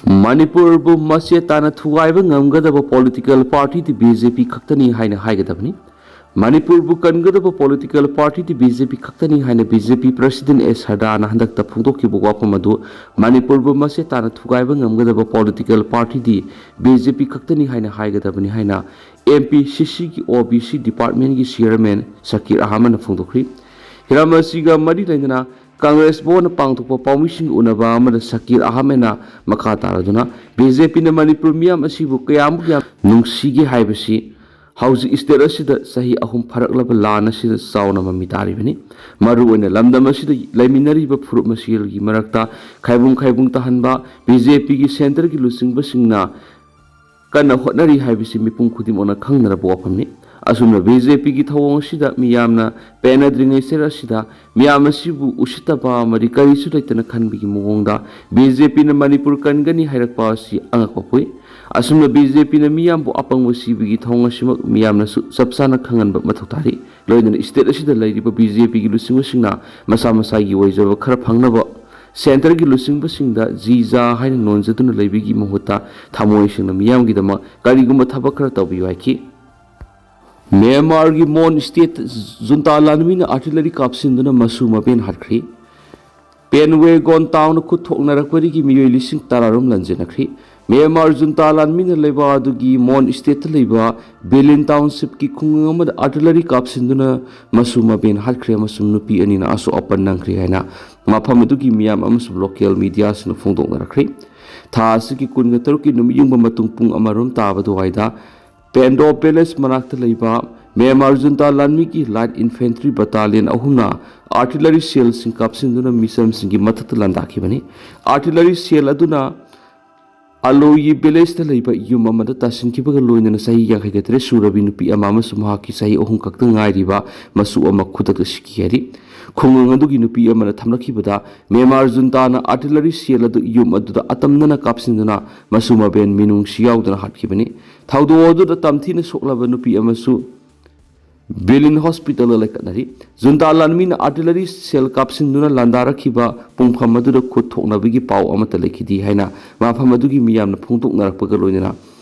ꯃꯅꯤꯄꯨꯔꯕꯨ ꯃꯆꯦꯠ ꯇꯥꯅ ꯊꯨꯒꯥꯏꯕ ꯉꯝꯒꯗꯕ ꯄꯣꯂꯤꯇꯤꯀꯦꯜ ꯄꯥꯔꯇꯤꯗꯤ ꯕꯤ ꯖꯦ ꯄꯤ ꯈꯛꯇꯅꯤ ꯍꯥꯏꯅ ꯍꯥꯏꯒꯗꯕꯅꯤ꯫ ꯃꯅꯤꯄꯨꯔꯕꯨ ꯀꯟꯒꯗꯕ ꯄꯣꯂꯤꯇꯤꯀꯦꯜ ꯄꯥꯔꯇꯤꯗꯤ ꯕꯤ ꯖꯦ ꯄꯤ ꯈꯛꯇꯅꯤ ꯍꯥꯏꯅ ꯕꯤ ꯖꯦ ꯄꯤ ꯄ꯭ꯔꯁꯤꯗꯦꯟ ꯑꯦ ꯁꯔꯗꯥꯅ ꯍꯟꯗꯛꯇ ꯐꯣꯡꯗꯣꯛꯈꯤꯕ ꯋꯥꯐꯝ ꯑꯗꯨ ꯃꯅꯤꯄꯨꯔꯕꯨ ꯃꯆꯦꯠ ꯇꯥꯅ ꯊꯨꯒꯥꯏꯕ ꯉꯝꯒꯗꯕ ꯄꯣꯂꯤꯇꯤꯀꯦꯜ ꯄꯥꯔꯇꯤꯗꯤ ꯕꯤ ꯖꯦ ꯄꯤ ꯈꯛꯇꯅꯤ ꯍꯥꯏꯅ ꯍꯥꯏꯒꯗꯕꯅꯤ ꯍꯥꯏꯅ ꯑꯦꯝ ꯄꯤ ꯁꯤ ꯁꯤꯒꯤ ꯑꯣ ꯕꯤ ꯁꯤ ꯗꯤꯄꯥꯔꯠꯃꯦꯟꯒꯤ ꯆꯤꯌꯔꯃꯦꯟ ꯁꯀꯤꯔ ꯑꯍꯃꯗꯅ ꯐꯣꯡꯗꯣꯛꯈ꯭ꯔꯤ꯫ ꯍꯤꯔꯝ ꯑꯁꯤꯒ ꯃꯔꯤ ꯂꯩꯅꯅ ꯀꯪꯒ꯭ꯔꯦꯁ ꯚꯋꯟꯗ ꯄꯥꯡꯊꯣꯛꯄ ꯄꯥꯎꯃꯤꯁꯤꯡꯒ ꯎꯅꯕ ꯑꯃꯗ ꯁꯀꯤꯔ ꯑꯍꯃꯗꯅ ꯃꯈꯥ ꯇꯥꯔꯗꯨꯅ ꯕꯤ ꯖꯦ ꯄꯤꯅ ꯃꯅꯤꯄꯨꯔ ꯃꯤꯌꯥꯝ ꯑꯁꯤꯕꯨ ꯀꯌꯥꯃꯨꯛ ꯌꯥꯝ ꯅꯨꯡꯁꯤꯒꯦ ꯍꯥꯏꯕꯁꯤ ꯍꯧꯖꯤꯛ ꯁ꯭ꯇꯦꯠ ꯑꯁꯤꯗ ꯆꯍꯤ ꯑꯍꯨꯝ ꯐꯥꯔꯛꯂꯕ ꯂꯥꯟ ꯑꯁꯤꯗ ꯆꯥꯎꯅ ꯃꯃꯤ ꯇꯥꯔꯤꯕꯅꯤ꯫ ꯃꯔꯨꯑꯣꯏꯅ ꯂꯝꯗꯝ ꯑꯁꯤꯗ ꯂꯩꯃꯤꯟꯅꯔꯤꯕ ꯐꯨꯔꯨꯞ ꯃꯁꯦꯜꯒꯤ ꯃꯔꯛꯇ ꯈꯥꯏꯕꯨꯡ ꯈꯥꯏꯕꯨꯡ ꯇꯥꯍꯟꯕ ꯕꯤ ꯖꯦ ꯄꯤꯒꯤ ꯁꯦꯟꯇꯔꯒꯤ ꯂꯨꯆꯤꯡꯕꯁꯤꯡꯅ ꯀꯟꯅ ꯍꯣꯠꯅꯔꯤ ꯍꯥꯏꯕꯁꯤ ꯃꯤꯄꯨꯝ ꯈꯨꯗꯤꯡꯃꯛꯅ ꯈꯪꯅꯔꯕ ꯋꯥꯐꯝꯅꯤ꯫ ꯑꯁꯨꯝꯅ ꯕꯤ ꯖꯦ ꯄꯤꯒꯤ ꯊꯧꯑꯣꯡ ꯑꯁꯤꯗ ꯃꯤꯌꯥꯝꯅ ꯄꯦꯟꯅꯗ꯭ꯔꯤꯉꯩ ꯆꯩꯔ ꯑꯁꯤꯗ ꯃꯤꯌꯥꯝ ꯑꯁꯤꯕꯨ ꯎꯁꯤꯠꯇꯕ ꯑꯃꯗꯤ ꯀꯔꯤꯁꯨ ꯂꯩꯇꯅ ꯈꯟꯕꯒꯤ ꯃꯑꯣꯡꯗ ꯕꯤ ꯖꯦ ꯄꯤꯅ ꯃꯅꯤꯄꯨꯔ ꯀꯟꯒꯅꯤ ꯍꯥꯏꯔꯛꯄ ꯑꯁꯤ ꯑꯉꯛꯄ ꯄꯣꯛꯏ꯫ ꯑꯁꯨꯝꯅ ꯕꯤ ꯖꯦ ꯄꯤꯅ ꯃꯤꯌꯥꯝꯕꯨ ꯑꯄꯪꯕ ꯁꯤꯕꯒꯤ ꯊꯧꯑꯣꯡ ꯑꯁꯤꯃꯛ ꯃꯤꯌꯥꯝꯅꯁꯨ ꯆꯞ ꯆꯥꯅ ꯈꯪꯍꯟꯕ ꯃꯊꯧ ꯇꯥꯔꯤ꯫ ꯂꯣꯏꯅꯅ ꯁ꯭ꯇꯦꯠ ꯑꯁꯤꯗ ꯂꯩꯔꯤꯕ ꯕꯤ ꯖꯦ ꯄꯤꯒꯤ ꯂꯨꯆꯤꯡꯕꯁꯤꯡꯅ ꯃꯁꯥ ꯃꯁꯥꯒꯤ ꯑꯣꯏꯖꯕ ꯈꯔ ꯐꯪꯅꯕ ꯁꯦꯟꯇꯔꯒꯤ ꯂꯨꯆꯤꯡꯕꯁꯤꯡꯗ ꯖꯤ ꯖꯥ ꯍꯥꯏꯅ ꯅꯣꯟꯖꯗꯨꯅ ꯂꯩꯕꯒꯤ ꯃꯍꯨꯠꯇ ꯊꯃꯣꯏ ꯁꯦꯡꯅ ꯃꯤꯌꯥꯝꯒꯤꯗꯃꯛ ꯀꯔꯤꯒꯨꯝꯕ ꯊꯕꯛ ꯈꯔ ꯇꯧꯕꯤꯌꯨ ꯍꯥꯏꯈꯤ꯫ ꯃ꯭ꯌꯥꯟꯃꯥꯔꯒꯤ ꯃꯣꯟ ꯁ꯭ꯇꯦꯠ ꯖꯨꯟꯇꯥ ꯂꯥꯟꯃꯤꯅ ꯑꯥꯔꯇꯤꯂꯔꯤ ꯀꯥꯞꯁꯤꯟꯗꯨꯅ ꯃꯁꯨ ꯃꯕꯦꯟ ꯍꯥꯠꯈ꯭ꯔꯤ꯫ ꯄꯦꯟꯋꯦꯒꯣꯟ ꯇꯥꯎꯟꯗ ꯈꯨꯠ ꯊꯣꯛꯅꯔꯛꯄꯗꯒꯤ ꯃꯤꯑꯣꯏ ꯂꯤꯁꯤꯡ ꯇꯔꯥꯔꯣꯝ ꯂꯟꯖꯦꯟꯅꯈ꯭ꯔꯤ꯫ ꯃ꯭ꯌꯥꯟꯃꯥꯔ ꯖꯨꯟꯇꯥ ꯂꯥꯟꯃꯤꯅ ꯂꯩꯕꯥꯛ ꯑꯗꯨꯒꯤ ꯃꯣꯟ ꯁ꯭ꯇꯦꯠꯇ ꯂꯩꯕ ꯕꯦꯂꯤꯟ ꯇꯥꯎꯟꯁꯤꯞꯀꯤ ꯈꯨꯡꯒꯪ ꯑꯃꯗ ꯑꯥꯔꯇꯤꯂꯔꯤ ꯀꯥꯞꯁꯤꯟꯗꯨꯅ ꯃꯁꯨ ꯃꯕꯦꯟ ꯍꯥꯠꯈ꯭ꯔꯦ ꯑꯃꯁꯨꯡ ꯅꯨꯄꯤ ꯑꯅꯤꯅ ꯑꯁꯣꯛ ꯑꯄꯟ ꯅꯪꯈ꯭ꯔꯦ ꯍꯥꯏꯅ ꯃꯐꯝ ꯑꯗꯨꯒꯤ ꯃꯤꯌꯥꯝ ꯑꯃꯁꯨꯡ ꯂꯣꯀꯦꯜ ꯃꯤꯗꯤꯌꯥꯁꯤꯡꯅ ꯐꯣꯡꯗꯣꯛꯅꯔꯛꯈ꯭ꯔꯤ꯫ ꯊꯥ ꯑꯁꯤꯒꯤ ꯀꯨꯟꯒ ꯇꯔꯨꯛꯀꯤ ꯅꯨꯃꯤꯠ ꯌꯨꯡꯕ ꯃꯇꯨꯡ ꯄꯨꯡ ꯑꯃꯔꯣꯝ ꯇꯥꯕ ꯑꯗꯨꯋꯥꯏꯗ ꯄꯦꯟꯗꯣ ꯄꯦꯂꯦꯁ ꯃꯅꯥꯛꯇ ꯂꯩꯕ ꯃ꯭ꯌꯥꯟꯃꯥꯔ ꯖꯨꯟꯇꯥ ꯂꯥꯟꯃꯤꯒꯤ ꯂꯥꯏꯠ ꯏꯟꯐꯦꯟꯇ꯭ꯔꯤ ꯕꯇꯥꯂꯤꯌꯟ ꯑꯍꯨꯝꯅ ꯑꯥꯔꯇꯤꯂꯔꯤ ꯁꯦꯜꯁꯤꯡ ꯀꯥꯞꯁꯤꯟꯗꯨꯅ ꯃꯤꯆꯝꯁꯤꯡꯒꯤ ꯃꯊꯛꯇ ꯂꯥꯟꯗꯥꯈꯤꯕꯅꯤ꯫ ꯑꯥꯔꯇꯤꯂꯔꯤ ꯁꯦꯜ ꯑꯗꯨꯅ ꯑꯂꯣꯌꯤ ꯚꯤꯂꯦꯖꯇ ꯂꯩꯕ ꯌꯨꯝ ꯑꯃꯗ ꯇꯥꯁꯤꯟꯈꯤꯕꯒ ꯂꯣꯏꯅꯅ ꯆꯍꯤ ꯌꯥꯡꯈꯩꯒ ꯇꯔꯦꯠ ꯁꯨꯔꯕꯤ ꯅꯨꯄꯤ ꯑꯃ ꯑꯃꯁꯨꯡ ꯃꯍꯥꯛꯀꯤ ꯆꯍꯤ ꯑꯍꯨꯝ ꯈꯛꯇ ꯉꯥꯏꯔꯤꯕ ꯃꯁꯨ ꯑꯃ ꯈꯨꯗꯛꯇ ꯁꯤꯈꯤ ꯍꯥꯏꯔꯤ꯫ ꯈꯨꯡꯒꯪ ꯑꯗꯨꯒꯤ ꯅꯨꯄꯤ ꯑꯃꯅ ꯊꯝꯂꯛꯈꯤꯕꯗ ꯃ꯭ꯌꯥꯟꯃꯥꯔ ꯖꯨꯟꯇꯥꯅ ꯑꯥꯔꯇꯤꯂꯔꯤ ꯁꯦꯜ ꯑꯗꯨ ꯌꯨꯝ ꯑꯗꯨꯗ ꯑꯇꯝꯅꯅ ꯀꯥꯞꯁꯤꯟꯗꯨꯅ ꯃꯁꯨ ꯃꯕꯦꯟ ꯃꯤꯅꯨꯡꯁꯤ ꯌꯥꯎꯗꯅ ꯍꯥꯠꯈꯤꯕꯅꯤ꯫ ꯊꯧꯗꯣꯛ ꯑꯗꯨꯗ ꯇꯝꯊꯤꯅ ꯁꯣꯛꯂꯕ ꯅꯨꯄꯤ ꯑꯃꯁꯨ ꯕꯤꯂꯤꯟ ꯍꯣꯁꯄꯤꯇꯥꯜꯗ ꯂꯩꯈꯠꯅꯔꯤ꯫ ꯖꯨꯟꯇꯥ ꯂꯥꯟꯃꯤꯅ ꯑꯥꯔꯇꯤꯂꯔꯤ ꯁꯦꯜ ꯀꯥꯞꯁꯤꯟꯗꯨꯅ ꯂꯥꯟꯗꯥꯔꯛꯈꯤꯕ ꯄꯨꯡꯐꯝ ꯑꯗꯨꯗ ꯈꯨꯠ ꯊꯣꯛꯅꯕꯒꯤ ꯄꯥꯎ ꯑꯃꯠꯇ ꯂꯩꯈꯤꯗꯦ ꯍꯥꯏꯅ ꯃꯐꯝ ꯑꯗꯨꯒꯤ ꯃꯤꯌꯥꯝꯅ ꯐꯣꯡꯗꯣꯛꯅꯔꯛꯄꯒ ꯂꯣꯏꯅꯅ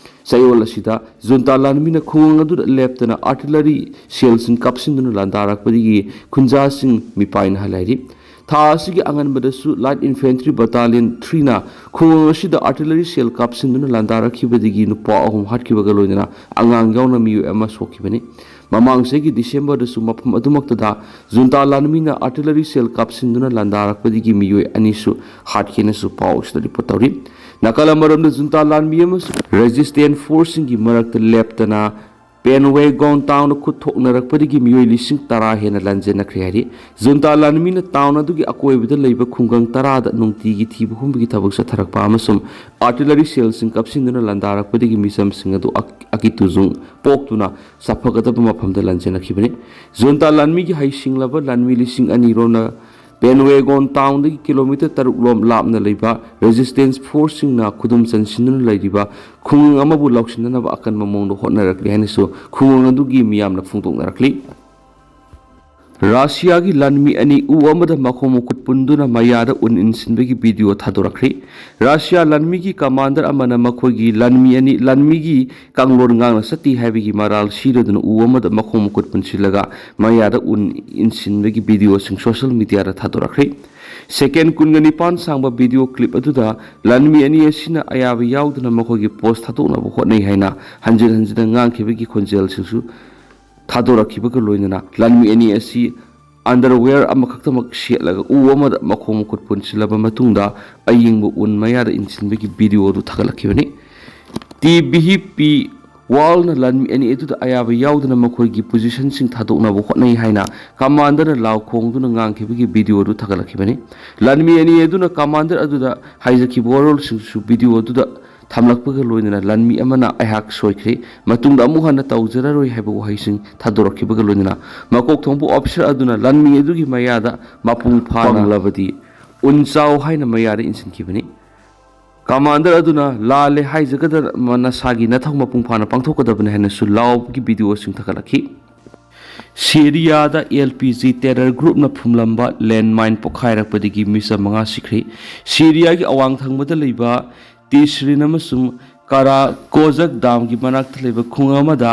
ꯆꯌꯣꯜ ꯑꯁꯤꯗ ꯖꯨꯟꯇꯥ ꯂꯥꯟꯃꯤꯅ ꯈꯨꯡꯒꯪ ꯑꯗꯨꯗ ꯂꯦꯞꯇꯅ ꯑꯥꯔꯇꯤꯂꯔꯤ ꯁꯦꯜꯁꯤꯡ ꯀꯥꯞꯁꯤꯟꯗꯨꯅ ꯂꯥꯟꯗꯥꯔꯛꯄꯗꯒꯤ ꯈꯨꯟꯖꯥꯁꯤꯡ ꯃꯤꯄꯥꯏꯅꯍꯜꯂꯦ ꯍꯥꯏꯔꯤ꯫ ꯊꯥ ꯑꯁꯤꯒꯤ ꯑꯉꯟꯕꯗꯁꯨ ꯂꯥꯏꯠ ꯏꯟꯐꯦꯟꯇ꯭ꯔꯤ ꯕꯇꯥꯂꯤꯌꯟ ꯊ꯭ꯔꯤꯅ ꯈꯨꯡꯒꯪ ꯑꯁꯤꯗ ꯑꯥꯔꯇꯤꯂꯔꯤ ꯁꯦꯜ ꯀꯥꯞꯁꯤꯟꯗꯨꯅ ꯂꯥꯟꯗꯥꯔꯛꯈꯤꯕꯗꯒꯤ ꯅꯨꯄꯥ ꯑꯍꯨꯝ ꯍꯥꯠꯈꯤꯕꯒ ꯂꯣꯏꯅꯅ ꯑꯉꯥꯡ ꯌꯥꯎꯅ ꯃꯤꯑꯣꯏ ꯑꯃ ꯁꯣꯛꯈꯤꯕꯅꯤ꯫ ꯃꯃꯥꯡ ꯆꯍꯤꯒꯤ ꯗꯤꯁꯦꯝꯕꯔꯗꯁꯨ ꯃꯐꯝ ꯑꯗꯨꯃꯛꯇꯗ ꯖꯨꯟꯇꯥ ꯂꯥꯟꯃꯤꯅ ꯑꯥꯔꯇꯤꯂꯔꯤ ꯁꯦꯜ ꯀꯥꯞꯁꯤꯟꯗꯨꯅ ꯂꯥꯟꯗꯥꯔꯛꯄꯗꯒꯤ ꯃꯤꯑꯣꯏ ꯑꯅꯤꯁꯨ ꯍꯥꯠꯈꯤꯅꯁꯨ ꯄꯥꯎ ꯑꯁꯤꯗ ꯔꯤꯄꯣꯔꯠ ꯇꯧꯔꯤ꯫ ꯅꯥꯀꯜ ꯑꯃꯔꯣꯝꯗ ꯖꯨꯟꯇꯥ ꯂꯥꯟꯃꯤ ꯑꯃꯁꯨꯡ ꯔꯦꯖꯤꯁꯇꯦꯟ ꯐꯣꯔꯁꯁꯤꯡꯒꯤ ꯃꯔꯛꯇ ꯂꯦꯞꯇꯅ ꯄꯦꯟꯋꯦꯒꯣꯟ ꯇꯥꯎꯟꯗ ꯈꯨꯠ ꯊꯣꯛꯅꯔꯛꯄꯗꯒꯤ ꯃꯤꯑꯣꯏ ꯂꯤꯁꯤꯡ ꯇꯔꯥ ꯍꯦꯟꯅ ꯂꯥꯟꯖꯦꯟꯅꯈ꯭ꯔꯦ ꯍꯥꯏꯔꯤ꯫ ꯖꯨꯟꯇꯥ ꯂꯥꯟꯃꯤꯅ ꯇꯥꯎꯟ ꯑꯗꯨꯒꯤ ꯑꯀꯣꯏꯕꯗ ꯂꯩꯕ ꯈꯨꯡꯒꯪ ꯇꯔꯥꯗ ꯅꯨꯡꯇꯤꯒꯤ ꯊꯤꯕ ꯍꯨꯝꯕꯒꯤ ꯊꯕꯛ ꯆꯠꯊꯔꯛꯄ ꯑꯃꯁꯨꯡ ꯑꯥꯔꯇꯤꯂꯔꯤ ꯁꯦꯜꯁꯤꯡ ꯀꯥꯞꯁꯤꯟꯗꯨꯅ ꯂꯥꯟꯗꯥꯔꯛꯄꯗꯒꯤ ꯃꯤꯆꯝꯁꯤꯡ ꯑꯗꯨ ꯑꯛ-, ꯑꯀꯤꯇꯨꯖꯨꯡ ꯄꯣꯛꯇꯨꯅ ꯆꯠꯐꯒꯗꯕ ꯃꯐꯝꯗ ꯂꯥꯟꯖꯦꯟꯅꯈꯤꯕꯅꯤ꯫ ꯖꯨꯟꯇꯥ ꯂꯥꯟꯃꯤꯒꯤ ꯍꯩꯁꯤꯡꯂꯕ ꯂꯥꯟꯃꯤ ꯂꯤꯁꯤꯡ ꯑꯅꯤ ꯔꯣꯝꯅ ꯄꯦꯟꯋꯦꯒꯣꯟ ꯇꯥꯎꯟꯗꯒꯤ ꯀꯤꯂꯣꯃꯤꯇꯔ ꯇꯔꯨꯛ ꯂꯣꯝ ꯂꯥꯞꯅ ꯂꯩꯕ ꯔꯦꯖꯤꯁꯇꯦꯟꯁ ꯐꯣꯔꯁꯁꯤꯡꯅ ꯈꯨꯗꯨꯝ ꯆꯟꯁꯤꯟꯗꯨꯅ ꯂꯩꯔꯤꯕ ꯈꯨꯡꯒꯪ ꯑꯃꯕꯨ ꯂꯧꯁꯤꯟꯅꯅꯕ ꯑꯀꯟꯕ ꯃꯑꯣꯡꯗ ꯍꯣꯠꯅꯔꯛꯂꯤ ꯍꯥꯏꯅꯁꯨ ꯈꯨꯡꯒꯪ ꯑꯗꯨꯒꯤ ꯃꯤꯌꯥꯝꯅ ꯐꯣꯡꯗꯣꯛꯅꯔꯛꯂꯤ꯫ ꯔꯥꯁꯤꯌꯥꯒꯤ ꯂꯥꯟꯃꯤ ꯑꯅꯤ ꯎ ꯑꯃꯗ ꯃꯈꯣꯡ ꯃꯈꯨꯠ ꯄꯨꯟꯗꯨꯅ ꯃꯌꯥꯗ ꯎꯟ ꯏꯟꯁꯤꯟꯕꯒꯤ ꯚꯤꯗꯤꯑꯣ ꯊꯥꯗꯣꯔꯛꯈ꯭ꯔꯦ꯫ ꯔꯥꯁꯤꯌꯥ ꯂꯥꯟꯃꯤꯒꯤ ꯀꯃꯥꯟꯗꯔ ꯑꯃꯅ ꯃꯈꯣꯏꯒꯤ ꯂꯥꯟꯃꯤ ꯑꯅꯤ, ꯂꯥꯟꯃꯤꯒꯤ ꯀꯥꯡꯂꯣꯟ ꯉꯥꯛꯅ ꯆꯠꯇꯦ ꯍꯥꯏꯕꯒꯤ ꯃꯔꯥꯜ ꯁꯤꯔꯗꯨꯅ ꯎ ꯑꯃꯗ ꯃꯈꯣꯡ ꯃꯈꯨꯠ ꯄꯨꯟꯁꯤꯜꯂꯒ ꯃꯌꯥꯗ ꯎꯟ ꯏꯟꯁꯤꯟꯕꯒꯤ ꯚꯤꯗꯤꯑꯣꯁꯤꯡ ꯁꯣꯁꯤꯌꯦꯜ ꯃꯤꯗꯤꯌꯥꯗ ꯊꯥꯗꯣꯔꯛꯈ꯭ꯔꯦ꯫ ꯁꯦꯀꯦꯟ ꯀꯨꯟꯒ ꯅꯤꯄꯥꯟ ꯁꯥꯡꯕ ꯚꯤꯗꯤꯑꯣ ꯀ꯭ꯂꯤꯞ ꯑꯗꯨꯗ ꯂꯥꯟꯃꯤ ꯑꯅꯤ ꯑꯁꯤꯅ ꯑꯌꯥꯕ ꯌꯥꯎꯗꯅ ꯃꯈꯣꯏꯒꯤ ꯄꯣꯁ ꯊꯥꯗꯣꯛꯅꯕ ꯍꯣꯠꯅꯩ ꯍꯥꯏꯅ ꯍꯟꯖꯤꯟ ꯍꯟꯖꯤꯟꯅ ꯉꯥꯡꯈꯤꯕꯒꯤ ꯈꯣꯟꯖꯦꯜꯁꯤꯡꯁꯨ ꯊꯥꯗꯣꯔꯛꯈꯤꯕꯒ ꯂꯣꯏꯅꯅ ꯂꯥꯟꯃꯤ ꯑꯅꯤ ꯑꯁꯤ ꯑꯟꯗꯔꯋꯦꯌꯔ ꯑꯃꯈꯛꯇꯃꯛ ꯁꯦꯠꯂꯒ ꯎ ꯑꯃꯗ ꯃꯈꯣꯡ ꯃꯈꯨꯠ ꯄꯨꯟꯁꯤꯜꯂꯕ ꯃꯇꯨꯡꯗ ꯑꯌꯤꯡꯕ ꯎꯟ ꯃꯌꯥꯗ ꯏꯟꯁꯤꯟꯕꯒꯤ ꯚꯤꯗꯤꯑꯣ ꯑꯗꯨ ꯊꯥꯒꯠꯂꯛꯈꯤꯕꯅꯤ꯫ ꯇꯤ ꯚꯤ ꯄꯤ ꯋꯥꯜꯅ ꯂꯥꯟꯃꯤ ꯑꯅꯤ ꯑꯗꯨꯗ ꯑꯌꯥꯕ ꯌꯥꯎꯗꯅ ꯃꯈꯣꯏꯒꯤ ꯄꯣꯖꯤꯁꯟꯁꯤꯡ ꯊꯥꯗꯣꯛꯅꯕ ꯍꯣꯠꯅꯩ ꯍꯥꯏꯅ ꯀꯃꯥꯟꯗꯔꯅ ꯂꯥꯎ ꯈꯣꯡꯗꯨꯅ ꯉꯥꯡꯈꯤꯕꯒꯤ ꯚꯤꯗꯤꯑꯣ ꯑꯗꯨ ꯊꯥꯒꯠꯂꯛꯈꯤꯕꯅꯤ꯫ ꯂꯥꯟꯃꯤ ꯑꯅꯤ ꯑꯗꯨꯅ ꯀꯃꯥꯟꯗꯔ ꯑꯗꯨꯗ ꯍꯥꯏꯖꯈꯤꯕ ꯋꯥꯔꯣꯜꯁꯤꯡꯁꯨ ꯚꯤꯗꯤꯑꯣ ꯑꯗꯨꯗ ꯊꯝꯂꯛꯄꯒ ꯂꯣꯏꯅꯅ ꯂꯥꯟꯃꯤ ꯑꯃꯅ "ꯑꯩꯍꯥꯛ ꯁꯣꯏꯈ꯭ꯔꯦ, ꯃꯇꯨꯡꯗ ꯑꯃꯨꯛ ꯍꯟꯅ ꯇꯧꯖꯔꯔꯣꯏ" ꯍꯥꯏꯕ ꯋꯥꯍꯩꯁꯤꯡ ꯊꯥꯗꯣꯔꯛꯈꯤꯕꯒ ꯂꯣꯏꯅꯅ ꯃꯀꯣꯛ ꯊꯣꯡꯕ ꯑꯣꯐꯤꯁꯔ ꯑꯗꯨꯅ ꯂꯥꯟꯃꯤ ꯑꯗꯨꯒꯤ ꯃꯌꯥꯗ ꯃꯄꯨꯡ ꯐꯥꯅ ꯂꯕꯗꯤ "ꯎꯟ ꯆꯥꯎ" ꯍꯥꯏꯅ ꯃꯌꯥꯗ ꯏꯟꯁꯤꯟꯈꯤꯕꯅꯤ꯫ ꯀꯃꯥꯟꯗꯔ ꯑꯗꯨꯅ "ꯂꯥꯜꯂꯦ ꯍꯥꯏꯖꯒꯗꯕ, ꯅꯁꯥꯒꯤ ꯅꯊꯧ ꯃꯄꯨꯡ ꯐꯥꯅ ꯄꯥꯡꯊꯣꯛꯀꯗꯕꯅꯤ" ꯍꯥꯏꯅꯁꯨ ꯂꯥꯎꯕꯒꯤ ꯚꯤꯗꯤꯑꯣꯁꯤꯡ ꯊꯥꯒꯠꯂꯛꯈꯤ꯫ ꯁꯤꯔꯤꯌꯥꯗ ꯑꯦꯜ ꯄꯤ ꯖꯤ ꯇꯦꯔꯔ ꯒ꯭ꯔꯨꯞꯅ ꯐꯨꯝꯂꯝꯕ ꯂꯦꯟꯃꯥꯏꯟ ꯄꯣꯈꯥꯏꯔꯛꯄꯗꯒꯤ ꯃꯤꯆꯝ ꯃꯉꯥ ꯁꯤꯈ꯭ꯔꯦ꯫ ꯁꯤꯔꯤꯌꯥꯒꯤ ꯑꯋꯥꯡ ꯊꯪꯕꯗ ꯂꯩꯕ ꯇꯤꯁꯔꯤꯟ ꯑꯃꯁꯨꯡ ꯀꯥꯔꯥ ꯀꯣꯖꯛ ꯗꯥꯝꯒꯤ ꯃꯅꯥꯛꯇ ꯂꯩꯕ ꯈꯨꯡꯒꯪ ꯑꯃꯗ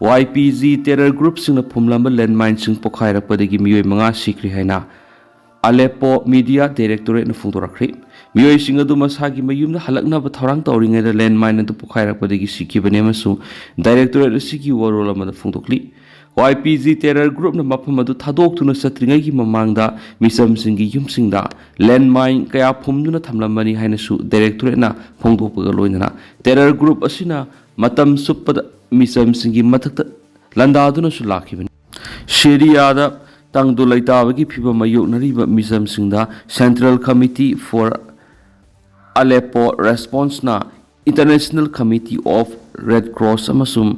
ꯋꯥꯏ ꯄꯤ ꯖꯤ ꯇꯦꯔꯔ ꯒ꯭ꯔꯨꯞꯁꯤꯡꯅ ꯐꯨꯝꯂꯝꯕ ꯂꯦꯟꯃꯥꯏꯟꯁꯤꯡ ꯄꯣꯈꯥꯏꯔꯛꯄꯗꯒꯤ ꯃꯤꯑꯣꯏ ꯃꯉꯥ ꯁꯤꯈ꯭ꯔꯦ ꯍꯥꯏꯅ ꯑꯂꯦꯄꯣ ꯃꯤꯗꯤꯌꯥ ꯗꯥꯏꯔꯦꯛꯇꯣꯔꯦꯠꯅ ꯐꯣꯡꯗꯣꯔꯛꯈ꯭ꯔꯦ꯫ ꯃꯤꯑꯣꯏꯁꯤꯡ ꯑꯗꯨ ꯃꯁꯥꯒꯤ ꯃꯌꯨꯝꯗ ꯍꯜꯂꯛꯅꯕ ꯊꯧꯔꯥꯡ ꯇꯧꯔꯤꯉꯩꯗ ꯂꯦꯟꯃꯥꯏꯟ ꯑꯗꯨ ꯄꯣꯈꯥꯏꯔꯛꯄꯗꯒꯤ ꯁꯤꯈꯤꯕꯅꯤ ꯑꯃꯁꯨꯡ ꯗꯥꯏꯔꯦꯛꯇꯣꯔꯦꯠ ꯑꯁꯤꯒꯤ ꯋꯥꯔꯣꯜ ꯑꯃꯗ ꯐꯣꯡꯗꯣꯛꯂꯤ꯫ ꯋꯥꯏ ꯄꯤ ꯖꯤ ꯇꯦꯔꯔ ꯒ꯭ꯔꯨꯞꯅ ꯃꯐꯝ ꯑꯗꯨ ꯊꯥꯗꯣꯛꯇꯨꯅ ꯆꯠꯇ꯭ꯔꯤꯉꯩꯒꯤ ꯃꯃꯥꯡꯗ ꯃꯤꯆꯝꯁꯤꯡꯒꯤ ꯌꯨꯝꯁꯤꯡꯗ ꯂꯦꯟꯃꯥꯏꯟ ꯀꯌꯥ ꯐꯨꯝꯗꯨꯅ ꯊꯝꯂꯝꯕꯅꯤ ꯍꯥꯏꯅꯁꯨ ꯗꯥꯏꯔꯦꯛꯇꯣꯔꯦꯠꯅ ꯐꯣꯡꯗꯣꯛꯄꯒ ꯂꯣꯏꯅꯅ ꯇꯦꯔꯔ ꯒ꯭ꯔꯨꯞ ꯑꯁꯤꯅ ꯃꯇꯝ ꯆꯨꯞꯄꯗ ꯃꯤꯆꯝꯁꯤꯡꯒꯤ ꯃꯊꯛꯇ ꯂꯥꯟꯗꯥꯗꯨꯅꯁꯨ ꯂꯥꯛꯈꯤꯕꯅꯤ꯫ ꯁꯤꯔꯤꯌꯥꯗ ꯇꯪꯗꯨ ꯂꯩꯇꯥꯕꯒꯤ ꯐꯤꯚꯝ ꯃꯥꯌꯣꯛꯅꯔꯤꯕ ꯃꯤꯆꯝꯁꯤꯡꯗ Central Committee for Aleppo Responseꯅ International Committee of Red Cross ꯑꯃꯁꯨꯡ